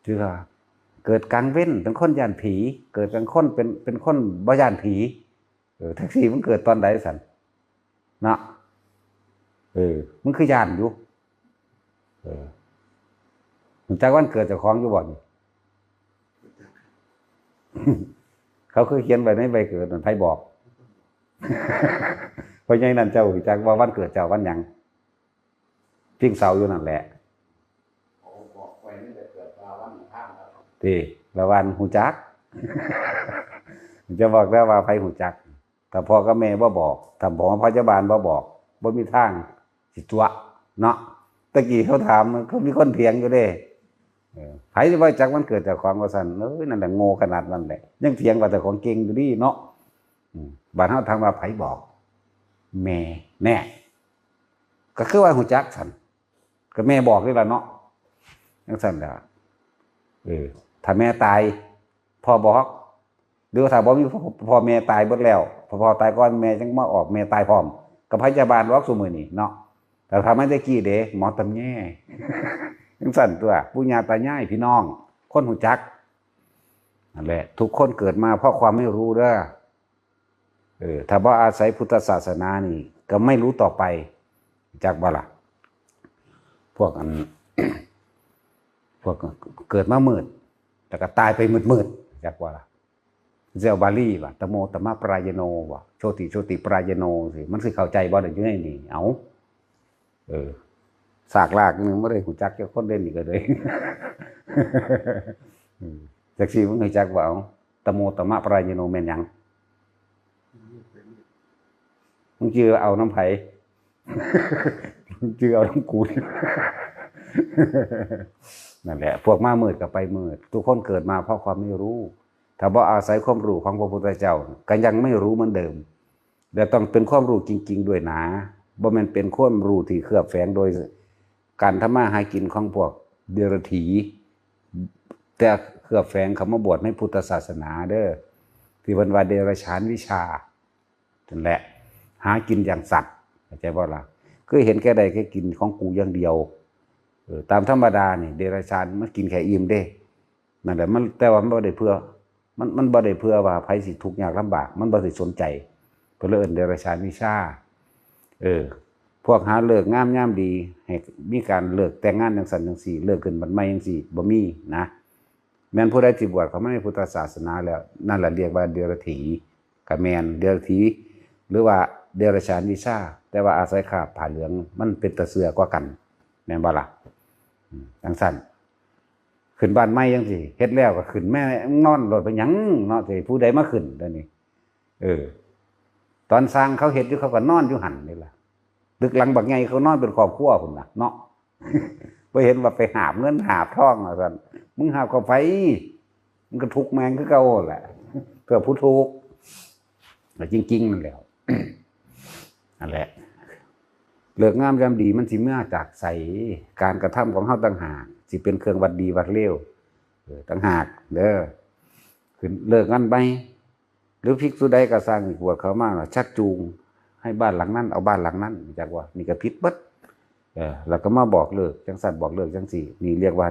คือว่า เกิดกลางเว็นเป็นคนย้านผี เกิดกลางคนเป็น เป็นคนบ่ย้านผี เออ จักซี่มันเกิดตอนใดซั่น เนาะ เออ มันคือย้านอยู่ เออ รู้จักวันเกิดเจ้าของอยู่บ่นี่ เขาคือเขียนไว้ในใบเกิดนั่น ไผบอก พ่อใหญ่นั่นเจ้ารู้จักว่าวันเกิดเจ้าวันหยัง พิงเสาอยู่นั่นแหละ โอ้ บอกไว้นี่จะเกิดมาวันอังคารครับ ติ ละวันรู้จัก จะบอกแล้วว่าไผรู้จัก ถ้าพ่อกับแม่บ่บอก ถ้าหมอพยาบาลบ่บอก บ่มีทางสิตัวเนาะ ตะกี้เขาถาม เขามีคนเถียงอยู่เด้ เออ ไผสิบ่จักวันเกิดเจ้าของว่าซั่น เอ้ย นั่นแหละโง่ขนาดนั้นแหละ ยังเถียงว่าเจ้าของเก่งอยู่ดีเนาะ อืม บาดเฮาถามว่าไผบอก แม่ แน่ ก็คือว่ารู้จักซั่น ก็แม่บอกนี่ล่ะเนาะ จังซั่นล่ะ เออ ถ้าแม่ตาย พ่อบอก หรือว่าถ้าบ่มีพ่อ พ่อแม่ตายเบิดแล้ว พ่อ พ่อตายก่อน แม่จังมาออก แม่ตายพร้อม ก็พยาบาลบอกซุมื้อนี้เนาะ แต่ถ้ามันแต่กี้เด้ หมอตำแย จังซั่นตัว ปู่ย่าตายาย พี่น้อง คนรู้จัก นั่นแหละ ทุกคนเกิดมาเพราะความไม่รู้เด้อ เออ ถ้าบ่อาศัยพุทธศาสนานี่ ก็ไม่รู้ต่อไป จักบ่ล่ะ พวกอัน พวกเกิดมามืด แล้วก็ตายไปมืดๆ จักบ่ล่ะ เจ้าบาลีว่า ตะโมตมะปรายโน ว่า โชติโชติปรายโน สิ มันสิเข้าใจบ่ได้อยู่ในนี่ เอ้า เออ ซากลากหนึ่งบ่ได้รู้จักจักคนเด่นนี่ก็เลย อืม จักสิมึงรู้จักบ่ เอา ตะโมตะมะปรายโนแม่นหยัง มึงจื่อเอานำไผ มึงจื่อเอานำกู นั่นแหละ พวกมามืดก็ไปมืด ทุกคนเกิดมาเพราะความไม่รู้ ถ้าบ่อาศัยความรู้ของพระพุทธเจ้า ก็ยังไม่รู้เหมือนเดิม และต้องเป็นความรู้จริงๆ ด้วยนะ บ่แม่นเป็นความรู้ที่เคลือบแฝงโดยการทำมาหากินของพวกเดรัจฉี แต่เคลือบแฝงเข้ามาบวชในพุทธศาสนาเด้อ ที่เพิ่นว่าเดรัจฉานวิชา นั่นแหละ หากินอย่างสัตว์ เข้าใจบ่ล่ะ คือเห็นแก่ได้แค่กินของกูอย่างเดียว เออ ตามธรรมดานี่ เดรัจฉานมันกินแค่อิ่มเด้ นั่นแหละ มัน แต่ว่ามันบ่ได้เพื่อ มัน มันบ่ได้เพื่อว่าไผสิทุกข์ยากลำบาก มันบ่ได้สนใจ เพิ่นเลยเอิ้นเดรัจฉานวิชา เออ พวกหาฤกษ์งามยามดี ให้มีการเลิกแต่งงานจังซั่นจังซี่ เลิกขึ้นบัดใหม่จังซี่ บ่มีนะ แม่นผู้ใดสิบวชเข้ามาในพุทธศาสนาแล้ว นั่นแหละเรียกว่าเดรัจฉี ก็แม่นเดรัจฉี หรือว่าเดรัจฉานวิชา แต่ว่าอาศัยคราบผ้าเหลือง มันเป็นตาเชื่อกว่ากัน แม่นบ่ล่ะ อืม จังซั่น ขึ้นบ้านใหม่จังซี่ เฮ็ดแล้วก็ขึ้น แม่นอนโลด เป็นหยังเนาะ สิผู้ใดมาขึ้นเดี๋ยวนี้ เออ ตอนสร้างเขาเฮ็ดอยู่ เขาก็นอนอยู่หั่นนี่ล่ะ ตึกหลังบักใหญ่ เขานอนเป็นครอบครัวพุ้นน่ะเนาะ บ่เห็นว่าไปหาบเงินหาบทองว่าซั่น มึงหาบเข้าไป มันก็ทุกข์แม่งคือเก่าแหละ เพื่อผู้ทุกข์ ก็จริงๆ นั่นแหละ นั่นแหละ ฤกษ์งามยามดีมันสิมาจากไส การกระทำของเฮาต่างหาก สิเป็นเครื่องวัดดีวัดเลว เออ ต่างหากเด้อ ขึ้นฤกษ์งามใหม่ หรือภิกษุใดก็ซ่างบวชเข้ามาน่ะ ชักจูงให้บ้านหลังนั้น เอาบ้านหลังนั้น จักว่า นี่ก็ผิดเบิด เออ แล้วก็มาบอกฤกษ์จังซั่น บอกฤกษ์จังซี่ นี่เรียกว่า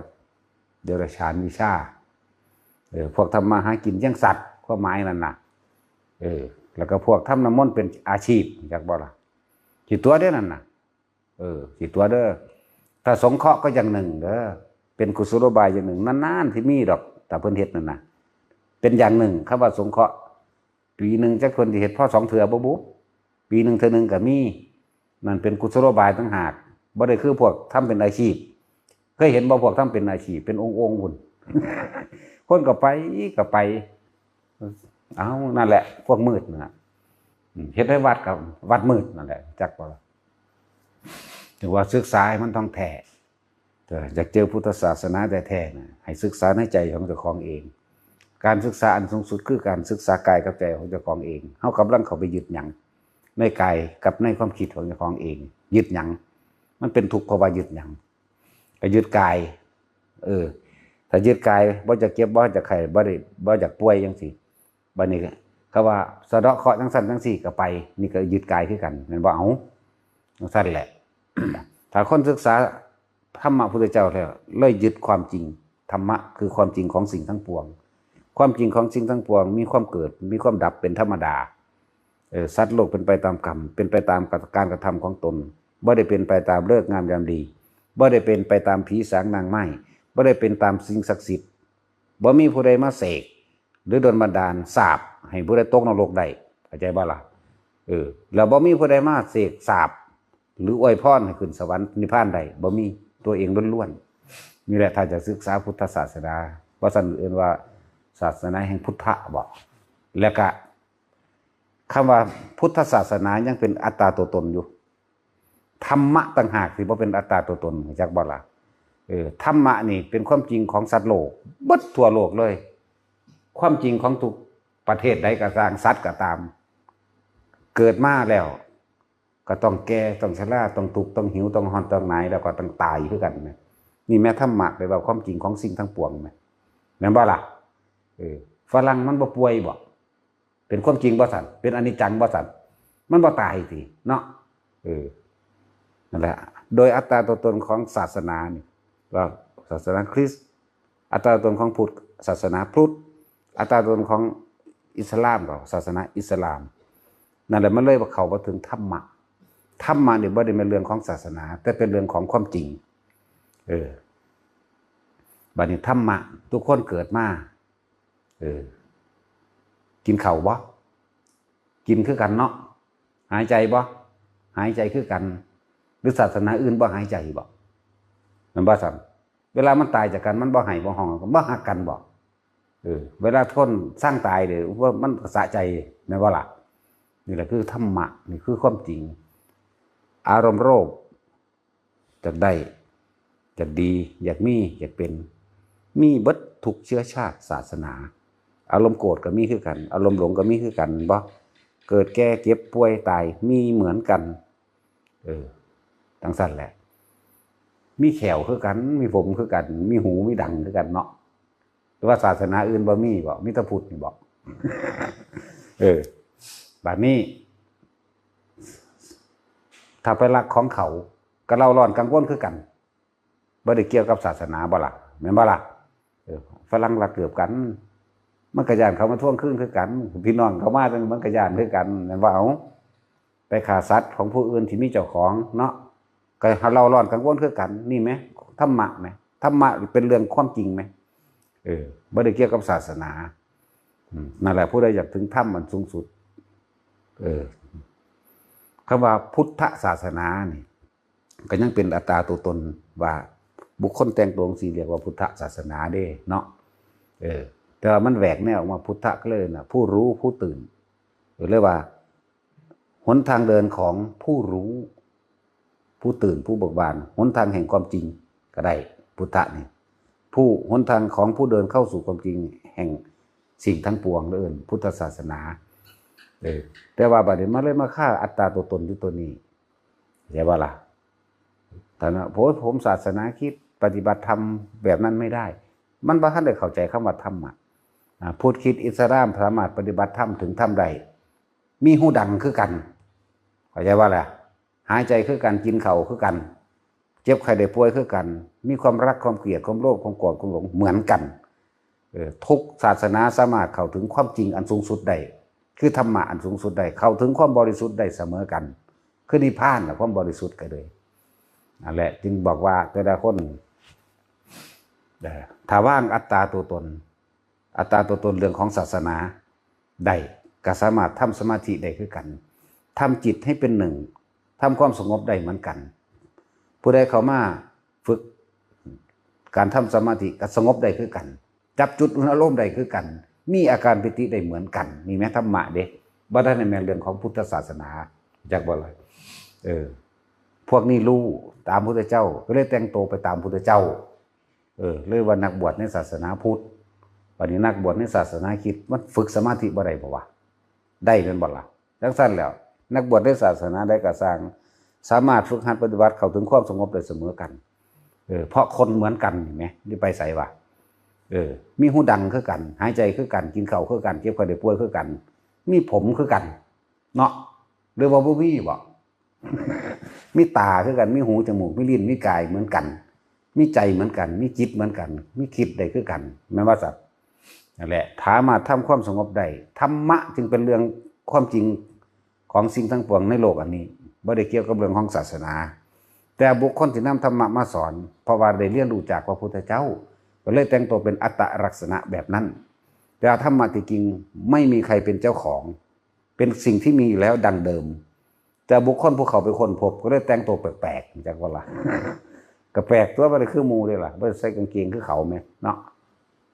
เดรัจฉานวิชา เออ พวกทำมาหากินเลี้ยงสัตว์ ความหมายนั่นน่ะ เออ แล้วก็พวกทำน้ำมนต์เป็นอาชีพ จักบ่ล่ะ สิตั๋วเด้อนั่นน่ะ เออ สิตั๋วเด้อ ถ้าสงเคราะห์ก็อย่างหนึ่งเด้อ เป็นกุศโลบายอย่างหนึ่ง นานๆ ที่มีดอก แต่เพิ่นเฮ็ดนั่นน่ะ เป็นอย่างหนึ่ง คำว่าสงเคราะห์ ปีหนึ่งจักเพิ่นสิเฮ็ดพอสองเทื่อบ่บุ ปีหนึ่งเทื่อหนึ่งก็มี นั่นเป็นกุศโลบายต่างหาก บ่ได้คือพวกทำเป็นอาชีพ เคยเห็นบ่พวกทำเป็นอาชีพ เป็นองค์ๆ พุ้น คนก็ไป ก็ไป เอา นั่นแหละ พวกมืดนั่นน่ะ อืม เฮ็ดให้วัดกับวัดมืดนั่นแหละ จักบ่ล่ะ ถึงว่าศึกษาให้มันท่องแท้ เออ อยากเจอพุทธศาสนาแท้ๆ น่ะ ให้ศึกษาในใจของเจ้าของเอง การศึกษาอันสูงสุดคือการศึกษากายกับใจของเจ้าของเอง เฮากำลังเข้าไปยึดหยัง ในกายกับในความคิดของเจ้าของเอง ยึดหยัง มันเป็นทุกข์เพราะว่ายึดหยัง ก็ยึดกาย เออ ถ้ายึดกาย บ่อยากเจ็บ บ่อยากไข้ บ่ได้ บ่อยากป่วยจังซี่ บัดนี้ เขาว่าสะเดาะเคราะห์จังซั่นจังซี่ก็ไป นี่ก็ยึดกายคือกัน แม่นบ่ เอา จังซั่นแหละ ถ้าคนศึกษาธรรมะพุทธเจ้าแล้ว เลยยึดความจริง ธรรมะคือความจริงของสิ่งทั้งปวง ความจริงของสิ่งทั้งปวง มีความเกิด มีความดับเป็นธรรมดา เออ สัตว์โลกเป็นไปตามกรรม เป็นไปตามการกระทำของตน บ่ได้เป็นไปตามฤกษ์งามยามดี บ่ได้เป็นไปตามผีสางนางไม้ บ่ได้เป็นตามสิ่งศักดิ์สิทธิ์ บ่มีผู้ใดมาเสก หรือดลบันดาลสาปให้ผู้ใดตกนรกได้ เข้าใจบ่ล่ะ เออ แล้วบ่มีผู้ใดมาเสกสาป หรืออวยพรให้ขึ้นสวรรค์นิพพานได้ บ่มี ตัวเองล้วนๆ นี่แหละ ถ้าจะศึกษาพุทธศาสนา ว่าซั่นเอิ้นว่าศาสนาแห่งพุทธะบ่ แล้วก็คำว่าพุทธศาสนายังเป็นอัตตาตัวตนอยู่ ธรรมะต่างหากที่บ่เป็นอัตตาตัวตน รู้จักบ่ล่ะ เออ ธรรมะนี่เป็นความจริงของสัตว์โลก เบิดทั่วโลกเลย ความจริงของทุกประเทศใดก็ตาม สัตว์ก็ตาม เกิดมาแล้ว ก็ต้องแก่ ต้องชรา ต้องทุกข์ ต้องหิว ต้องร้อน ต้องหนาว แล้วก็ต้องตายคือกันนะ นี่แม่นธรรมะ แปลว่าความจริงของสิ่งทั้งปวงนะ แม่นบ่ล่ะ เออ ฝรั่งมันบ่ป่วยบ่ เป็นความจริงบ่ซั่น เป็นอนิจจังบ่ซั่น มันบ่ตายติ เนาะ เออ นั่นแหละ โดยอัตตาตัวตนของศาสนานี่ ว่าศาสนาคริสต์ อัตตาตัวตนของพุทธ ศาสนาพุทธ อัตตาตัวตนของอิสลามก็ศาสนาอิสลาม นั่นแหละ มันเลยว่าเข้าบ่ถึงธรรมะ ธรรมะนี่บ่ได้เป็นเรื่องของศาสนา แต่เป็นเรื่องของความจริง เออ บัดนี้ธรรมะ ทุกคนเกิดมา เออ กินข้าวบ่ กินคือกันเนาะ หายใจบ่ หายใจคือกัน หรือศาสนาอื่นบ่หายใจบ่ แม่นบ่ซั่น เวลามันตายจากกัน มันบ่ไห้บ่ฮ้อง บ่ฮักกันบ่ เออ เวลาคนสร้างตายเนี่ยว่ามันสะใจแม่นบ่ล่ะ นี่แหละคือธรรมะ นี่คือความจริง อารมณ์โลภ อยากได้ อยากดี อยากมี อยากเป็น มีเบิดทุกเชื้อชาติศาสนา อารมณ์โกรธก็มีคือกัน อารมณ์หลงก็มีคือกันบ่ เกิดแก่เจ็บป่วยตายมีเหมือนกัน เออ จั่งซั่นแหละ มีแข้วคือกัน มีผมคือกัน มีหูมีดังคือกันเนาะ แต่ว่าศาสนาอื่นบ่มีบ่ มีแต่พุทธนี่บ่ เออ บัดนี้ ถ้าไปลักของเขา ก็เร่าร้อนกังวลคือกัน บ่ได้เกี่ยวกับศาสนาบ่ล่ะ แม่นบ่ล่ะ เออ ฝรั่งลักเกือบกัน มันก็ย้านเขามาทวงคืนคือกัน พี่น้องเขามาจั่งมันก็ย้านคือกัน แม่นบ่ เอา ไปฆ่าสัตว์ของผู้อื่นที่มีเจ้าของเนาะ ก็เร่าร้อนกังวลคือกัน นี่แหม ธรรมะแหม ธรรมะเป็นเรื่องความจริงแหม เออ บ่ได้เกี่ยวกับศาสนา อืม นั่นแหละ ผู้ใดอยากถึงธรรมอันสูงสุด เออ คำว่าพุทธศาสนานี่ ก็ยังเป็นอัตตาตัวตนว่าบุคคลแต่งตัวจั่งซี้เรียกว่าพุทธศาสนาเด้เนาะ เออ แต่ว่ามันแหวกแนวออกมา พุทธะก็เลยนะ ผู้รู้ผู้ตื่น เออ เรียกว่า หนทางเดินของผู้รู้ ผู้ตื่น ผู้เบิกบาน หนทางแห่งความจริงก็ได้ พุทธะนี่ ผู้ หนทางของผู้เดินเข้าสู่ความจริงแห่งสิ่งทั้งปวง เอิ้นพุทธศาสนา เออ แต่ว่าบัดนี้มาเลยมาฆ่าอัตตาตัวตนอยู่ตัวนี้ ใช่บ่ล่ะ ฐานะ โอ้ย ผมศาสนาคริสต์ ปฏิบัติธรรมแบบนั้นไม่ได้ มันบ่ทันได้เข้าใจคำว่าธรรมะ อ่า พุทธคริสต์อิสลามสามารถปฏิบัติธรรมถึงธรรมได้ มีหูดังคือกัน เข้าใจบ่ล่ะ หายใจคือกัน กินข้าวคือกัน เจ็บไข้ได้ป่วยคือกัน มีความรัก ความเกลียด ความโลภ ความโกรธ ความหลงเหมือนกัน เออ ทุกศาสนาสามารถเข้าถึงความจริงอันสูงสุดได้ คือธรรมะอันสูงสุดได้ เข้าถึงความบริสุทธิ์ได้เสมอกัน คือนิพพานน่ะ ความบริสุทธิ์ก็เลย นั่นแหละ จึงบอกว่าแต่ละคน เอ่อ ถ้าวางอัตตาตัวตน อัตตาตัวตนเรื่องของศาสนาได้ ก็สามารถทำสมาธิได้คือกัน ทำจิตให้เป็นหนึ่ง ทำความสงบได้เหมือนกัน ผู้ใดเข้ามาฝึกการทำสมาธิก็สงบได้คือกัน จับจุดอารมณ์ได้คือกัน มีอาการปีติได้เหมือนกัน นี่แหมธรรมะเด้ บ่ทันได้แม่นเรื่องของพุทธศาสนา จักบ่ล่ะ เออ พวกนี้รู้ตามพุทธเจ้า ก็เลยแต่งตัวไปตามพุทธเจ้า เออ เลยว่านักบวชในศาสนาพุทธ บัดนี้นักบวชในศาสนาคริสต์ มันฝึกสมาธิบ่ได้บ่วะ ได้แม่นบ่ล่ะ จั่งซั่นแล้ว นักบวชในศาสนาใดก็ซ่าง สามารถฝึกหัดปฏิบัติเข้าถึงความสงบได้เสมอกัน เออ เพราะคนเหมือนกัน เห็นไหม นี่ไปไสวะ เออ มีหูดังคือกัน หายใจคือกัน กินข้าวคือกัน เจ็บไข้ได้ป่วยคือกัน มีผมคือกัน เนาะ หรือว่าบ่มีบ่ มีตาคือกัน มีหู จมูก มีลิ้น มีกายเหมือนกัน มีใจเหมือนกัน มีจิตเหมือนกัน มีคิดได้คือกัน แม่นว่าสัตว์ นั่นแหละ สามารถทำความสงบได้ ธรรมะจึงเป็นเรื่องความจริงของสิ่งทั้งปวงในโลกอันนี้ บ่ได้เกี่ยวกับเรื่องของศาสนา แต่บุคคลที่นำธรรมะมาสอน เพราะว่าได้เรียนรู้จากพระพุทธเจ้า ก็เลยแต่งตัวเป็นอัตตลักษณะแบบนั้น แต่ธรรมะที่จริงไม่มีใครเป็นเจ้าของ เป็นสิ่งที่มีอยู่แล้วดังเดิม แต่บุคคลผู้เขาไปค้นพบก็เลยแต่งตัวแปลกๆ จักว่าล่ะ ก็แปลกตัว บ่ได้คือหมู่เด้ล่ะ บ่ได้ใส่กางเกงคือเขาแหมเนาะ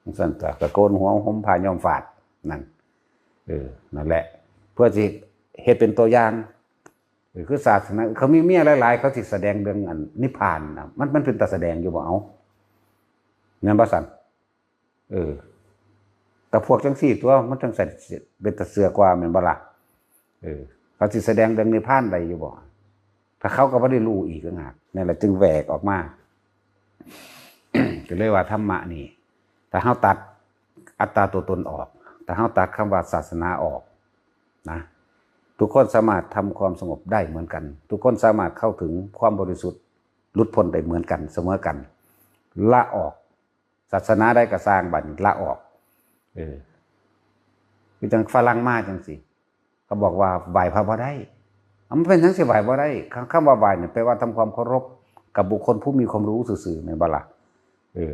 จั่งซั่นตัว ก็โกนหัว ห่มผ้าย้อมฝาด นั่น เออ นั่นแหละ เพื่อสิเฮ็ดเป็นตัวอย่าง เออ คือศาสนา เขามีเมียหลายๆ เขาสิแสดงเรื่องอันนิพพานนะ มัน มันเป็นตาแสดงอยู่บ่ เอา แม่นบ่ซั่น เออ แต่พวกจั่งซี้ตัว มันจั่งซั่นเป็นตาเชื่อกว่า แม่นบ่ล่ะ เออ เขาสิแสดงเรื่องนิพพานได้อยู่บ่ ถ้าเขาก็บ่ได้รู้อีกต่างหาก นั่นแหละจึงแหวกออกมา ก็เลยว่าธรรมะนี่ ถ้าเฮาตัดอัตตาตัวตนออก ถ้าเฮาตัดคำว่าศาสนาออกนะ ทุกคนสามารถทำความสงบได้เหมือนกัน ทุกคนสามารถเข้าถึงความบริสุทธิ์ หลุดพ้นได้เหมือนกัน เสมอกัน ละออก ศาสนาใดก็ซ่าง บัดนี้ละออก เออ คือจั่งฝรั่งมาจั่งซี้ เขาบอกว่าไหว้พระบ่ได้ เอ้า มันเป็นหยังสิไหว้บ่ได้ คำ คำว่าไหว้เนี่ยแปลว่าทำความเคารพกับบุคคลผู้มีความรู้ซื่อๆ แม่นบ่ล่ะ เออ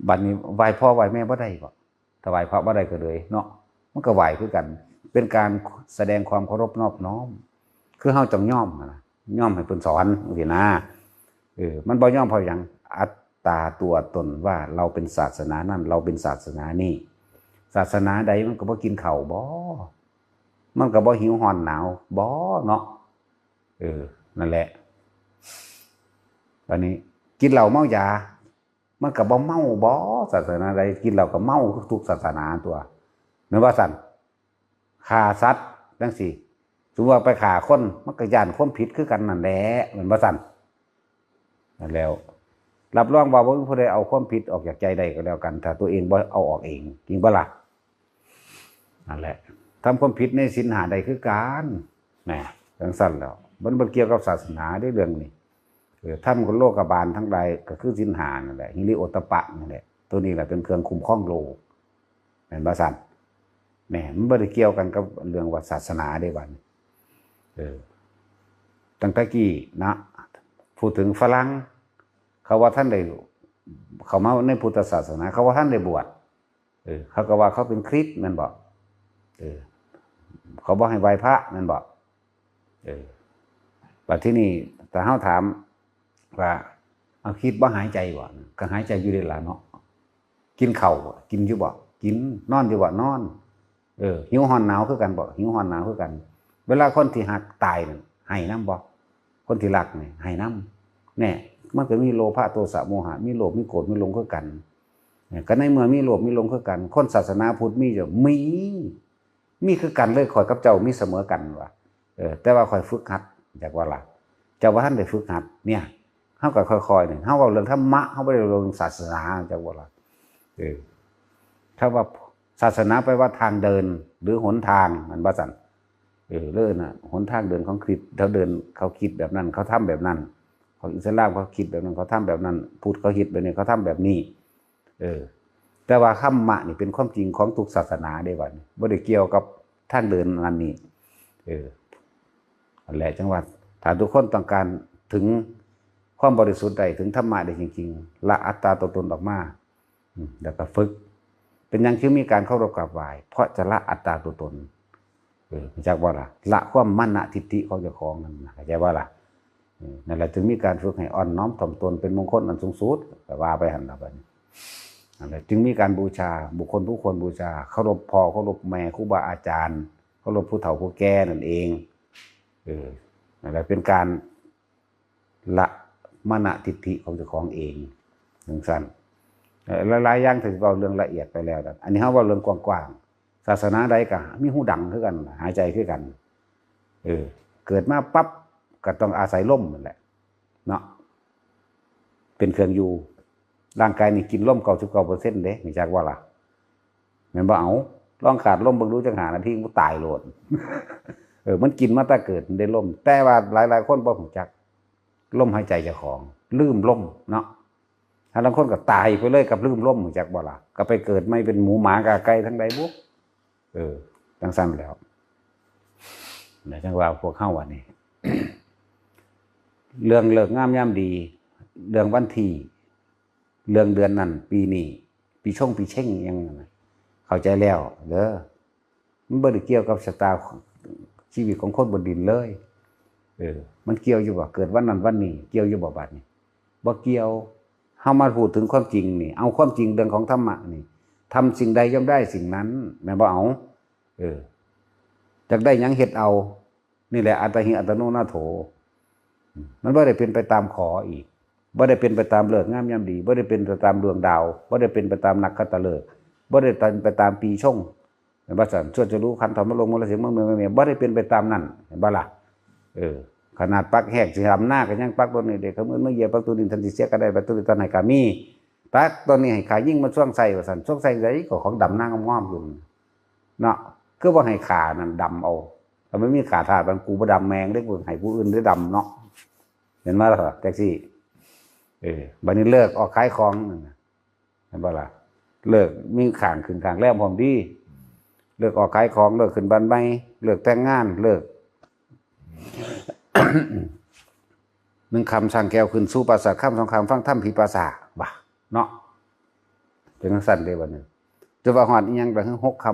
บัดนี้ไหว้พ่อไหว้แม่บ่ได้บ่ ถ้าไหว้พระบ่ได้ก็เลยเนาะ มันก็ไหว้คือกัน เป็นการแสดงความเคารพนอบน้อม คือเฮาต้องยอมหั้นนะ ยอมให้เพิ่นสอนจั่งซี้นะ เออ มันบ่ยอมเพราะหยัง อัต ตาตัวตนว่าเราเป็นศาสนานั่น เราเป็นศาสนานี่ ศาสนาใดมันก็บ่กินข้าวบ่ มันก็บ่หิวฮ้อนหนาวบ่เนาะ เออ นั่นแหละ อันนี้ กินเหล้าเมายา มันก็บ่เมาบ่ ศาสนาใดกินเหล้าก็เมาทุกศาสนาตัว แม่นบ่ซั่น ฆ่าสัตว์จังซี่ สมมุติว่าไปฆ่าคน มันก็ย้านความผิดคือกันนั่นแหละ แม่นบ่ซั่น นั่นแล้ว รับรองว่าบ่มีผู้ใดเอาความผิดออกจากใจได้ก็แล้วกัน ถ้าตัวเองบ่เอาออกเอง จริงบ่ล่ะ นั่นแหละ ทำความผิดในศีลห้าได้คือกัน นะ จังซั่นแล้ว มันบ่เกี่ยวกับศาสนาเด้เรื่องนี้ เออ ธรรมกับโลกบาลทั้งหลายก็คือศีลห้านั่นแหละ ฮิริโอตตัปปะนั่นแหละ ตัวนี้แหละเป็นเครื่องคุ้มครองโลก แม่นบ่ซั่น แหม มันบ่ได้เกี่ยวกันกับเรื่องว่าศาสนาเด้บัดนี้ เออ ตั้งแต่กี้นะ พูดถึงฝรั่ง เขาว่าท่านได้ เข้ามาในพุทธศาสนา เขาว่าท่านได้บวช เออ เขาก็ว่าเขาเป็นคริสต์แม่นบ่ เออ เขาบ่ให้ไหว้พระแม่นบ่ เออ บัดทีนี้ถ้าเฮาถามว่า เอา คริสต์บ่หายใจบ่ ก็หายใจอยู่เด้ล่ะเนาะ กินข้าวบ่ กินอยู่บ่ กิน นอนอยู่บ่ นอน เออ หิวฮ้อนหนาวคือกันบ่ หิวฮ้อนหนาวคือกัน เวลาคนที่ฮักตายนั่น ไห้นำบ่ คนที่รักนี่ ไห้นำ แน่ มันก็มีโลภะ โทสะ โมหะ มีโลภ มีโกรธ มีหลงคือกัน เนี่ย ก็ในเมื่อมีโลภ มีหลงคือกัน คนศาสนาพุทธมีอยู่ มี มีคือกันเลย ข้อยกับเจ้ามีเสมอกันว่ะ เออ แต่ว่าข้อยฝึกหัด จักว่าล่ะ เจ้าบ่ทันได้ฝึกหัด เนี่ย เฮาก็ค่อยๆ นี่ เฮาเว้าเรื่องธรรมะ เฮาบ่ได้เว้าเรื่องศาสนา จักว่าล่ะ เออ ถ้าว่าศาสนาแปลว่าทางเดิน หรือหนทาง แม่นบ่ซั่น เออ เลิศน่ะ หนทางเดินของคริสต์ เขาเดิน เขาคิดแบบนั้น เขาทำแบบนั้น ของอิสลามเขาคิดแบบนั้น เขาทำแบบนั้น พุทธเขาคิดแบบนี้ เขาทำแบบนี้ เออ แต่ว่าธรรมะนี่เป็นความจริงของทุกศาสนาเด้บัดนี้ บ่ได้เกี่ยวกับทางเดินอันนี้ เออ นั่นแหละจังว่า ถ้าทุกคนต้องการถึงความบริสุทธิ์ได้ ถึงธรรมะได้จริงๆ ละอัตตาตัวตนออกมา อืม แล้วก็ฝึก เป็นหยังจึงมีการเคารพกราบไหว้ เพราะจะละอัตตาตัวตน เออ รู้จักบ่ล่ะ ละความมานะทิฏฐิของเจ้าของนั่นน่ะ เข้าใจบ่ล่ะ เออ นั่นแหละจึงมีการฝึกให้อ่อนน้อมถ่อมตนเป็นมงคลอันสูงสุด ก็ว่าไปหั่นล่ะบัดนี้ นั่นแหละจึงมีการบูชาบุคคลผู้ควรบูชา เคารพพ่อ เคารพแม่ ครูบาอาจารย์ เคารพผู้เฒ่าผู้แก่นั่นเอง เออ นั่นแหละเป็นการละมานะทิฏฐิของเจ้าของเอง จังซั่น เอ่อ หลายๆ อย่างที่เว้าเรื่องละเอียดไปแล้วนะ อันนี้เฮาเว้าเรื่องกว้างๆ ศาสนาใดก็มีหูดังคือกัน หายใจคือกัน เออ เกิดมาปั๊บก็ต้องอาศัยลมนั่นแหละ เนาะ เป็นเครื่องอยู่ ร่างกายนี่กินลม เก้าสิบเก้าเปอร์เซ็นต์ เด้ รู้จักบ่ล่ะ แม่นบ่ เอา ลองขาดลมเบิ่งดูจักห้านาที มันตายโลด เออ มันกินมาแต่เกิด มันได้ลม แต่ว่าหลายๆ คนบ่รู้จัก ลมหายใจเจ้าของ ลืมลมเนาะ ถ้าลางคนก็ตายไปเลยกับลืมลม รู้จักบ่ล่ะ ก็ไปเกิดใหม่เป็นหมูหมากาไก่ทั้งใดบุ เออ จังซั่นแล้ว นะ จังว่าพวกเฮาอันนี้ เรื่องฤกษ์งามยามดี เรื่องวันที่ เรื่องเดือนนั้น ปีนี้ ปีชงปีเช็งหยังนั่นน่ะ เข้าใจแล้วเด้อ มันบ่ได้เกี่ยวกับชะตาชีวิตของคนบนดินเลย เออ มันเกี่ยวอยู่บ่ เกิดวันนั้นวันนี้ เกี่ยวอยู่บ่บัดนี้ บ่เกี่ยว เฮามาพูดถึงความจริงนี่ เอาความจริงเรื่องของธรรมะนี่ ทำสิ่งใดย่อมได้สิ่งนั้น แม่นบ่ เอา เออ อยากได้หยังเฮ็ดเอา นี่แหละ อัตตาหิ อัตตาโนนาโถ มันบ่ได้เป็นไปตามขออีก บ่ได้เป็นไปตามฤกษ์งามยามดี บ่ได้เป็นไปตามดวงดาว บ่ได้เป็นไปตามนักขัตฤกษ์ บ่ได้เป็นไปตามปีชง เห็นบ่ซั่น ชวดฉลู ขันธมะโรง มลเสง มังเมีย มังเมีย บ่ได้เป็นไปตามนั้น เห็นบ่ล่ะ เออ ขนาดปักแหกสิดำนาก็ยังปักต้นนี้เด้ เขามื้อมาเหยียบปักต้นนี้ ท่านสิเสียก็ได้ ปักต้นนี้ท่านให้กามี ปักต้นนี้ให้ขายิ่งมาช่วงใส่ว่าซั่น ช่วงใส่ใดก็ของดำนางงอมๆอยู่ เนาะ คือบ่ให้ขานั่นดำเอา ถ้ามันมีขาทาสมัน กูบ่ดำแมงเด้ กูให้ผู้อื่นได้ดำเนาะ เห็นบ่ล่ะ จังซี่ เออ บัดนี้ฤกษ์ออกขายของนั่นน่ะ เห็นบ่ล่ะ ฤกษ์มีข้างขึ้นข้างแรมพร้อมดี ฤกษ์ออกขายของ ฤกษ์ขึ้นบ้านใหม่ ฤกษ์แต่งงาน ฤกษ์ หนึ่งค่ำสร้างแก้วขึ้นสู่ปราสาท ค่ำสองค่ำฟังธรรมที่ปราสาท ว่า เนาะ เป็นจังซั่นเด้บัดนี้ แต่ว่าฮอดอีหยังก็คือหกค่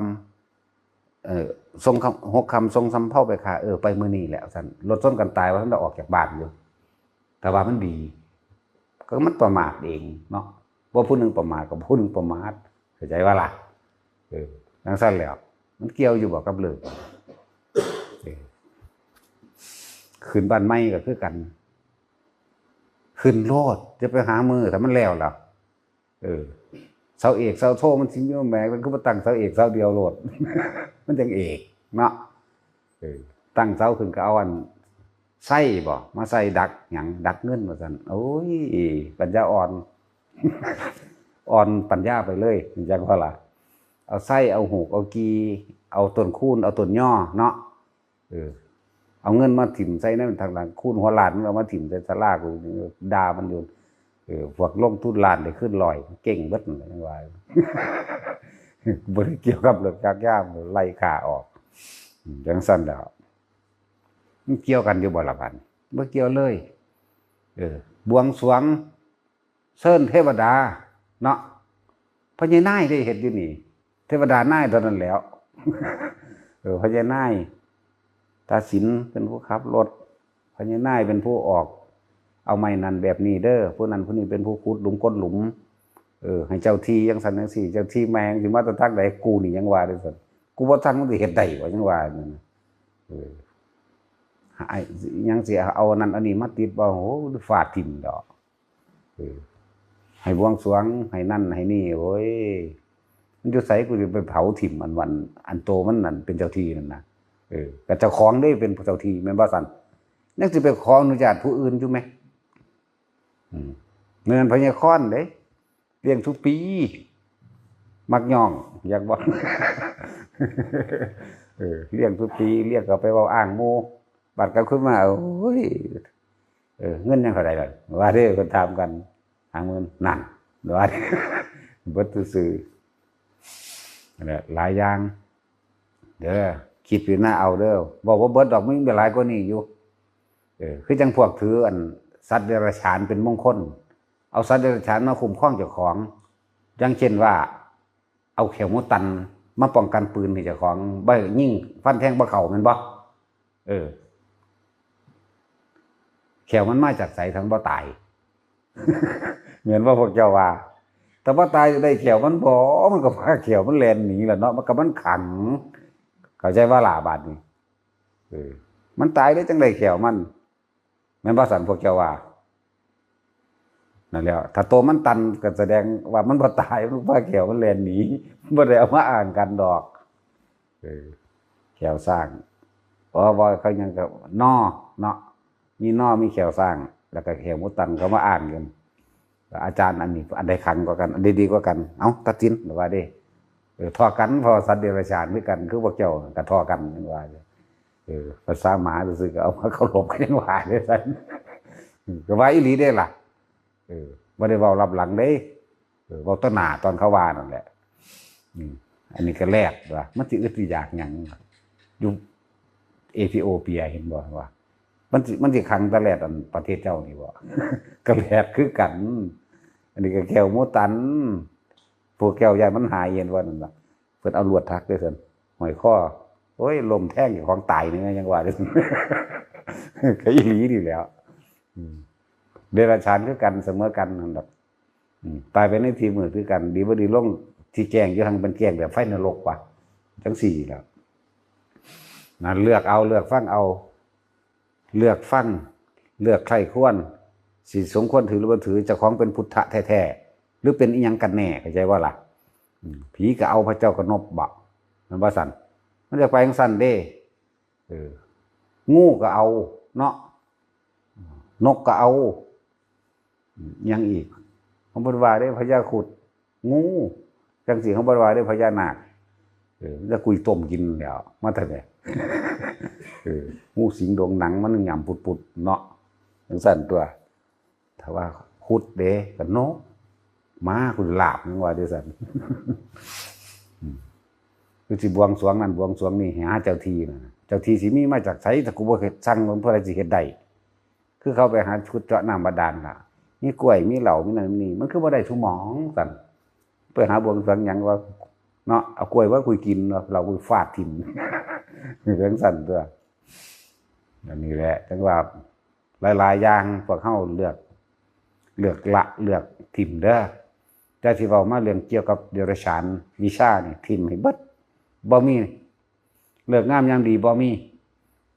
ำ เอ่อ ส่งคำ หกค่ำส่งสำเภาไปค่ะ เออ ไปมื้อนี้แหละ ซั่น รถชนกันตาย ว่าท่านได้ออกจากบ้านอยู่ แต่ว่ามันดี ก็มันประมาทเองเนาะ ว่าผู้หนึ่งประมาทกับผู้หนึ่งประมาท เข้าใจว่าล่ะ เออจังซั่นแหล้ว มันเกี่ยวอยู่บ่กับเลิก เออขึ้นบ้านใหม่ก็คือกัน ขึ้นโลด จะไปหามือถ้ามันแล้วล่ะ เออ เสาเอกเสาโทมันสิมีแหมมันคือบ่ตั้งเสาเอกเสาเดียวโลด มันจังเอกเนาะ เออ ตั้งเสาขึ้นก็เอาอันไส้บ่มาใส่ดักหยังดักเงินว่าซั่น โอ้ย ปัญญาอ่อน อ่อนปัญญาไปเลย จังว่าล่ะ เอาไส้เอาหูกเอากี เอาต้นคูนเอาต้นย่อเนาะ เออ เอาเงินมาถิ่มใส่ในทางหลัง คูนหัวล้านมันเอามาถิ่มใส่ศาลา กูด่ามันอยู่ เออ พวกลงทุนล้านได้ขึ้นร้อย เก่งเบิดนั่นแหละ จังว่า บ่ได้เกี่ยวกับเรื่องจักยาม ไล่ข้าออก อืม จังซั่นแหล้ว มันเกี่ยวกันอยู่บ่ล่ะบัดนี้ บ่เกี่ยวเลย เออ บวงสรวง เชิญเทวดา เนาะ พญานายได้เฮ็ดอยู่นี่ เทวดานายเท่านั้นแหล้ว เออ พญานาย ตาสินเป็นผู้ขับรถ พญานายเป็นผู้ออก เอาไม้นั่นแบบนี้เด้อ ผู้นั้นผู้นี้เป็นผู้ขุดหลุมก้นหลุม เออ ให้เจ้าที่จังซั่นจังซี่ เจ้าที่แม่งสิมาแต่ทางใด กูนี่ยังว่าเด้อซั่น กูบ่ทันมันสิเฮ็ดได้บ่ ยังว่านั่นน่ะ เออ ไอ้ ยังสิเอาอันนั้นอันนี้มาติดบ่ โห ฟาดถิ่มดอก เออ ให้บวงสรวง ให้นั่นให้นี่ โอ้ย มันอยู่ไส กูสิไปเผาถิ่มอันวัน อันโตมันนั่นเป็นเจ้าที่นั่นนะ เออ ก็เจ้าของเด้เป็นเจ้าที่ แม่นบ่ซั่น ยังสิไปขออนุญาตผู้อื่นอยู่แหม อืม เหมือนพญาคอนเด้ เลี้ยงทุกปี มักย่อง อยากบอก เออ เลี้ยงทุกปี เลี้ยงก็ไปเว้าอ้างหมู่ บัดกลับขึ้นมา โอ้ย เออ เงินยังเท่าใดล่ะ ว่าเด้ เพิ่นถามกัน ห้าหมื่น นั่น ว่าเด้ เบิดซื่อๆ นั่นแหละ หลายอย่าง เด้อ คิดพิจารณาเอาเด้อ บอกว่าเบิดดอก มันมีหลายกว่านี้อยู่ เออ คือจังพวกถืออันสัตว์เดรัจฉานเป็นมงคล เอาสัตว์เดรัจฉานมาคุ้มครองเจ้าของ อย่างเช่นว่า เอาแข้วหมูตันมาป้องกันปืนให้เจ้าของ บ่ยิงฟันแทงบ่เข้า แม่นบ่ เออ แข้วมันมาจากไส ถ้ามันบ่ตาย แม่นบ่พวกเจ้าว่า ถ้าบ่ตายได้แข้วมันบ่ มันก็พาแข้วมันแล่นหนีล่ะเนาะ มันก็มันขัง เข้าใจบ่ล่ะบาดนี้ เออ มันตายได้จังได๋แข้วมัน แม่นบ่ซั่นพวกเจ้าว่า นั่นแหละ ถ้าโตมันตันก็แสดงว่ามันบ่ตาย มันพาแข้วมันแล่นหนี บ่ได้เอามาอ้างกันดอก เออ แข้วช้าง เพราะว่าเขายังก็นอเนาะ มีนอ มีแข้วช้าง แล้วก็แข้วหมูตันเขามาอ้างกัน อาจารย์อันนี้อันใดขังกว่ากัน อันใดดีกว่ากัน เอ้า ตัดสินว่าเด้ เออ ท่อกัน เพราะว่าสัตว์เดรัจฉานคือกัน คือพวกเจ้าก็ท่อกันว่า เออ ภาษาหมาซื่อๆก็เอามาเคารพกันยังว่าเด้ซั่น ก็ว่าอีหลีเด้ล่ะ เออ บ่ได้เว้าลับหลังเด้ เออ เว้าต่อหน้าตอนเขาว่านั่นแหละ อืม อันนี้ก็แลดว่า มันสิอึดสิอยากหยัง อยู่เอธิโอเปียเห็นบ่ว่า มันสิ มันสิขังตะแลดอันประเทศเจ้านี่บ่ ก็แลดคือกัน อันนี้ก็แข้วหมูตัน พวกแข้วย่านมันหายเห็นว่านั่นล่ะ เพิ่นเอาลวดถักเด้อซั่น ห้อยคอ โอ้ย ล้มแทงเจ้าของตายนี่ยังว่าเด้อ ก็อีหลีนี่แหล้ว อืม เดรัจฉานคือกัน เสมอกันนั่นดอก อืม ตายไปในที่มืดคือกัน ดีบ่ดีลงที่แจ้ง อยู่หั่นเป็นแจ้งแบบไฟนรกว่ะ จังซี่แหล้ว นั่นเลือกเอา เลือกฟังเอา เลือกฟัง เลือกใคร่ควร สิสมควรถือหรือบ่ถือ เจ้าของเป็นพุทธะแท้ๆ หรือเป็นอิหยังกันแน่ เข้าใจบ่ล่ะ อืม ผีก็เอา พระเจ้าก็นบบ่ แม่นบ่ซั่น มันจะไปจังซั่นเด้ เออ งูก็เอาเนาะ นกก็เอา อืม หยังอีก ของเพิ่นว่าเด้ พญาครุฑ งู จังซี่ของเพิ่นว่าเด้ พญานาค เออ แล้วกุยต้มกินแล้ว มาแต่ไส เออ งูสิงดงหนังมันหยำปุดๆ เนาะ จังซั่นตัว ถ้าว่าครุฑเด้ ก็นก หมา กุลาบ ยังว่าเด้ซั่น อืม คือสิบวงสรวงนั่นบวงสรวงนี่ ให้หาเจ้าที่นั่นน่ะ เจ้าที่สิมีมาจากไส ถ้ากูบ่เฮ็ดสั่ง เพิ่นผู้ใดสิเฮ็ดได้ คือเขาไปหาขุดเจาะน้ำบาดาลล่ะ มีกล้วย มีเหล้า มีนั่นมีนี่ มันคือบ่ได้ซุหม่องซั่น ไปหาบวงสรวงหยังว่า เนาะ เอากล้วยมากูกินเนาะ เหล้ากูฟาดถิ่ม จังซั่นตัว อันนี้แหละ จังว่าหลายๆ อย่างพวกเฮาเลือก เลิกละเลิกถิ่มเด้อ แต่ที่เว้ามาเรื่องเกี่ยวกับเดรัจฉานวิชานี่ถิ่มให้เบิด บ่มี เลิกงามยามดีบ่มี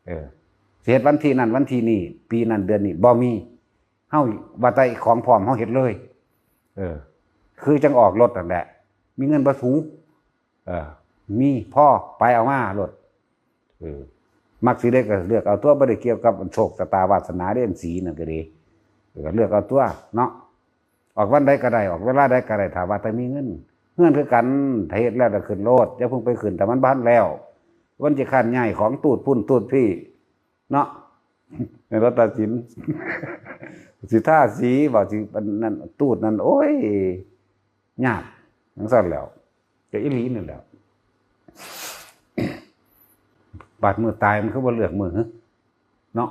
เออ สิเฮ็ดวันที่นั่นวันที่นี่ ปีนั้นเดือนนี้ บ่มี เฮาว่าแต่ของพร้อมเฮาเฮ็ดเลย เออ คือจังออกรถนั่นแหละ มีเงินบ่สู เออ มีพอไปเอามาโลด เออ มักสิได้ก็เลือกเอาตัว บ่ได้เกี่ยวกับโชคชะตาวาสนาเด้ อันสีนั่นก็ดี เออ เลือกเอาตัวเนาะ ออกวันใดก็ได้ ออกเวลาใดก็ได้ ถ้าว่าแต่มีเงิน เฮือนคือกัน ถ้าเฮ็ดแล้วก็ขึ้นโลด อย่าเพิ่งไปขึ้น ถ้ามันบ่ทันแล้ว มันสิค้านย้ายของตูดพุ่นตูดพี่ เนาะ ในรถตัดสิน สิทาสี บ่สิอันนั้น ตูดนั่น โอ้ย ยาก จั่งซั่นแหล้ว ก็อีหลีนั่นแหละ บาดมื้อตายมันคือบ่เลือกมื้อ เนาะ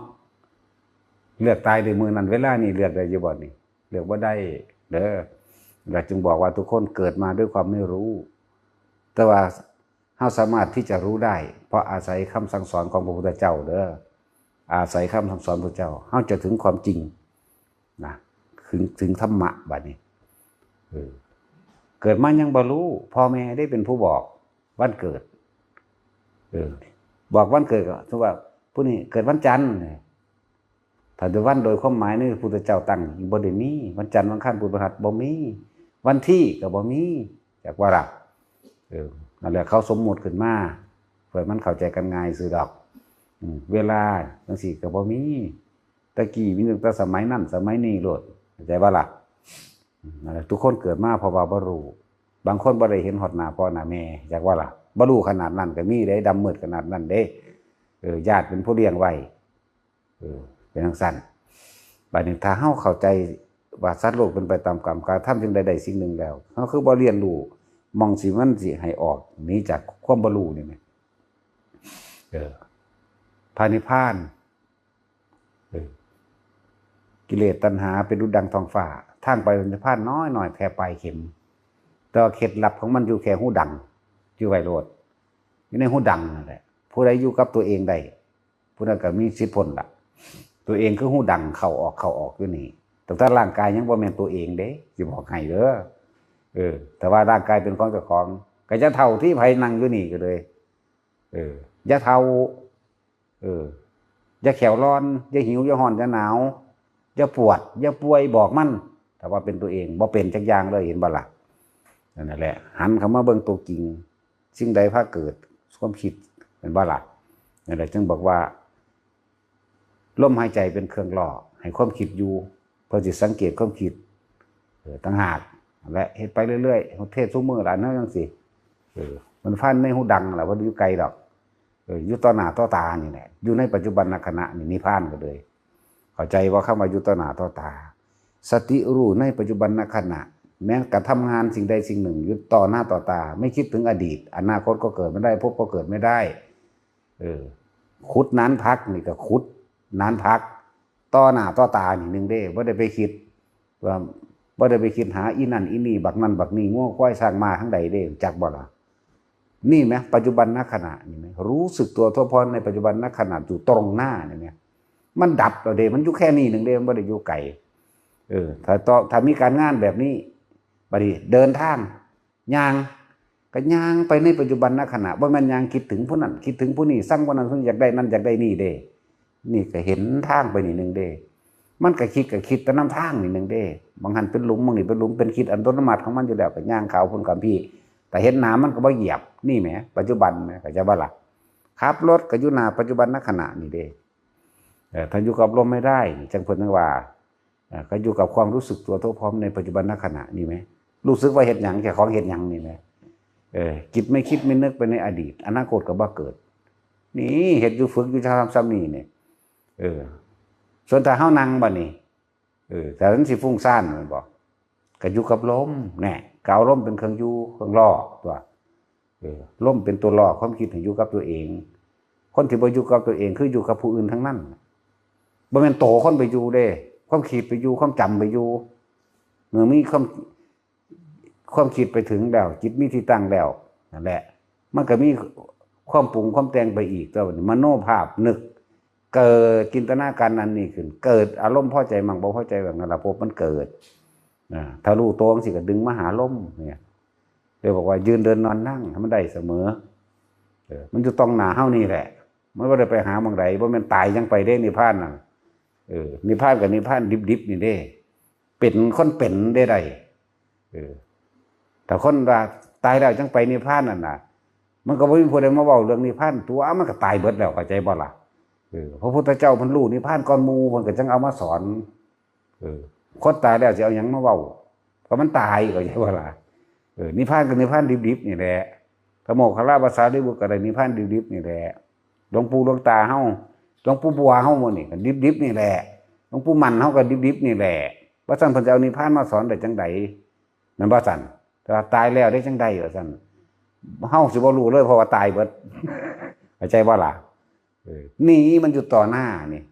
เลือกตายได้มื้อนั้นเวลานี้ เลือกได้อยู่บ่นี่ เลือกบ่ได้เด้อ แล้วจึงบอกว่าทุกคนเกิดมาด้วยความไม่รู้ แต่ว่าเฮาสามารถที่จะรู้ได้ เพราะอาศัยคำสั่งสอนของพระพุทธเจ้าเด้อ อาศัยคำสั่งสอนพระเจ้า เฮาจะถึงความจริงนะ ถึง ถึงธรรมะบัดนี้ เออ เกิดมายังบ่รู้ พ่อแม่ได้เป็นผู้บอกวันเกิด เออ บอกวันเกิดก็ สมมุติว่าผู้นี้เกิดวันจันทร์ ถ้าโดยวันโดยความหมายนี่พุทธเจ้าตั้งบ่ได้มี วันจันทร์วันอังคารพุธพฤหัสบ่มี วันที่ก็บ่มี จักว่าล่ะ เออ นั่นแหละเขาสมมุติขึ้นมา เพื่อมันเข้าใจกันง่ายซื่อดอก อืม เวลาจั่งซี้ก็บ่มี แต่กี้มีตั้งแต่สมัยนั้นสมัยนี้โลด เข้าใจบ่ล่ะ อืม นั่นแหละ ทุกคนเกิดมาเพราะว่าบ่รู้ บางคนบ่ได้เห็นฮอดหน้าพ่อหน้าแม่ จักว่าล่ะ บ่รู้ขนาดนั้นก็มีเด้ ดำมืดขนาดนั้นเด้ เออ ญาติเป็นผู้เลี้ยงไว้ เออ เป็นจั่งซั่น บัดนี้ถ้าเฮาเข้าใจว่าสัตว์โลกเป็นไปตามกรรม การทำสิ่งใดได้สิ่งหนึ่งแล้ว เฮาคือบ่เรียนรู้หม่องสิมันสิให้ออกหนีจากความบ่รู้นี่แหม เออ พระนิพพาน เออ กิเลสตัณหาเป็นดุจดังท้องฟ้า ทางไปพระนิพพานน้อยๆ แค่ปลายเข็ม แต่ว่าเคล็ดลับของมันอยู่แค่ฮูดัง อยู่ไว้โลด อยู่ในฮูดังนั่นแหละ ผู้ใดอยู่กับตัวเองได้ ผู้นั้นก็มีสิทธิ์พ้นละ ตัวเองคือฮูดังเข้าออกเข้าออกอยู่นี่ ตั้งแต่ร่างกายยังบ่แม่นตัวเองเด้ สิบอกให้เด้อ เออ แต่ว่าร่างกายเป็นของเจ้าของ ก็จะเฒ่าที่ไผนั่งอยู่นี่ก็เลย เออ อย่าเฒ่า เออ อย่าแข้วร้อน อย่าหิว อย่าร้อน อย่าหนาว อย่าปวด อย่าป่วย บอกมัน ถ้าว่าเป็นตัวเอง บ่เป็นจักอย่างเลย เห็นบ่ล่ะ นั่นแหละ หันเข้ามาเบิ่งตัวจริง สิ่งใดพาเกิด ความคิด เห็นบ่ล่ะ นั่นแหละ จึงบอกว่า ลมหายใจเป็นเครื่องล่อ ให้ความคิดอยู่ เพื่อสิสังเกตความคิด เออ ต่างหาก และเฮ็ดไปเรื่อยๆ เทศน์ซุมื้อละ เนาะจั่งซี้ เออ มันฟังในฮูดังล่ะ บ่ได้อยู่ไกลดอก เออ อยู่ต่อหน้าต่อตานี่แหละ อยู่ในปัจจุบันขณะนี่ นิพพานก็เลย เข้าใจว่าคำว่าอยู่ต่อหน้าต่อตา สติรู้ในปัจจุบันขณะ แม้กระทำงานสิ่งใดสิ่งหนึ่งอยู่ต่อหน้าต่อตา ไม่คิดถึงอดีต อนาคตก็เกิดไม่ได้ พบก็เกิดไม่ได้ เออ ขุดหนานผักนี่ก็ขุดหนานผัก ต่อหน้าต่อตานี่หนึ่งเด้ บ่ได้ไปคิดว่า บ่ได้ไปคิดหาอีนั่นอีนี่ บักนั่นบักนี่ งัวควายช้างม้าทั้งใดเด้ จักบ่ล่ะ นี่แหม ปัจจุบันขณะนี่แหม รู้สึกตัวทั่วพร้อมในปัจจุบันขณะอยู่ตรงหน้านี่แหม มันดับแล้วเด้ มันอยู่แค่นี้หนึ่งเด้ มันบ่ได้อยู่ไกล เออ ถ้าต่อ ถ้ามีการงานแบบนี้ บัดนี้เดินทาง ย่าง ก็ย่างไปในปัจจุบันขณะ บ่แม่นย่างคิดถึงผู้นั้น คิดถึงผู้นี้ สั่งผู้นั้นผู้นี้ อยากได้นั่นอยากได้นี่เด้ นี่ก็เห็นทางไปนี่หนึ่งเด้ มันก็คิดก็คิดแต่นำทางนี่หนึ่งเด้ บางหั้นเป็นหลุม บางนี่เป็นหลุม เป็นคิดอัตโนมัติของมันอยู่แล้ว ก็ย่างเข้าพุ้นเข้าพี้ แต่เห็นหน้ามันก็บ่เหยียบ นี่แหม ปัจจุบันแหม เข้าใจบ่ล่ะ ขับรถก็อยู่หน้าปัจจุบันขณะนี่เด้ เออ ถ้าอยู่กับลมไม่ได้นี่ จั่งเพิ่นจั่งว่า เอ่อ ก็อยู่กับความรู้สึกตัวทั่วพร้อมในปัจจุบันขณะนี่แหม รู้สึกว่าเฮ็ดหยัง เจ้าของเฮ็ดหยังนี่แหม เออ จิตไม่คิดไม่นึกไปในอดีต อนาคตก็บ่เกิด นี่เฮ็ดอยู่ ฝึกอยู่ซ้ำๆนี่เนี่ย เออ ส่วนถ้าเฮานั่งบัดนี้ เออ ถ้ามันสิฟุ้งซ่านแม่นบ่ ก็อยู่กับลม แน่ ก็เอาลมเป็นเครื่องอยู่ เครื่องล่อตัว เออ ลมเป็นตัวล่อความคิดให้อยู่กับตัวเอง คนที่บ่อยู่กับตัวเองคืออยู่กับผู้อื่นทั้งนั้น บ่แม่นโตคนไปอยู่เด้ ความคิดไปอยู่ ความจำไปอยู่ เมื่อมีความ ความคิดไปถึงแล้ว จิตมีที่ตั้งแล้ว นั่นแหละ มันก็มีความปรุงความแต่งไปอีก แต่ว่านี่มโนภาพนึก เกิดจินตนาการนั่นนี่ขึ้น เกิดอารมณ์พอใจมั่งบ่พอใจมั่ง นั่นละภพมันเกิดนะ ถ้ารู้ตัวจั่งซี้ก็ดึงมาหาลมเนี่ย เลยบอกว่ายืนเดินนอนนั่งให้มันได้เสมอ เออ มันอยู่ตรงหน้าเฮานี่แหละ มันบ่ได้ไปหาหม่องใด บ่แม่นตายจั่งไปเด้นิพพานน่ะ เออ นิพพานกับนิพพานดิบๆนี่เด้ เป็นคนเป็นได้ใด เออ แต่คนว่าตายแล้วจั่งไปนิพพานนั่นน่ะ มันก็บ่มีผู้ใดมาเว้าเรื่องนิพพาน ตัวมันก็ตายเบิดแล้ว เข้าใจบ่ล่ะ เออ พระพุทธเจ้าเพิ่นรู้นิพพานก่อนหมู่ เพิ่นก็จั่งเอามาสอน เออ คนตายแล้วสิเอาหยังมาเว้า ก็มันตาย เข้าใจบ่ล่ะ เออ นิพพานก็นิพพานดิบๆนี่แหละ พระโมคคัลลาภาษาลิบุตรก็ได้นิพพานดิบๆนี่แหละ หลวงปู่หลวงตาเฮา หลวงปู่บัวเฮาหมู่นี่ก็ดิบๆนี่แหละ หลวงปู่มั่นเฮาก็ดิบๆนี่แหละ ว่าซั่นเพิ่นจะเอานิพพานมาสอนได้จั่งใด แม่นบ่ซั่น แต่ว่าตายแล้วได้จั่งใดว่าซั่น เฮาสิบ่รู้เลย เพราะว่าตายเบิด เข้าใจบ่ล่ะ เออ นี่มันอยู่ต่อหน้านี่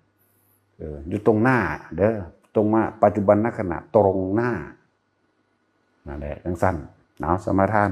เออ อยู่ตรงหน้าเด้อ ตรงมาปัจจุบันขณะตรงหน้า นั่นแหละ จั่งซั่น เนาะ สมาทาน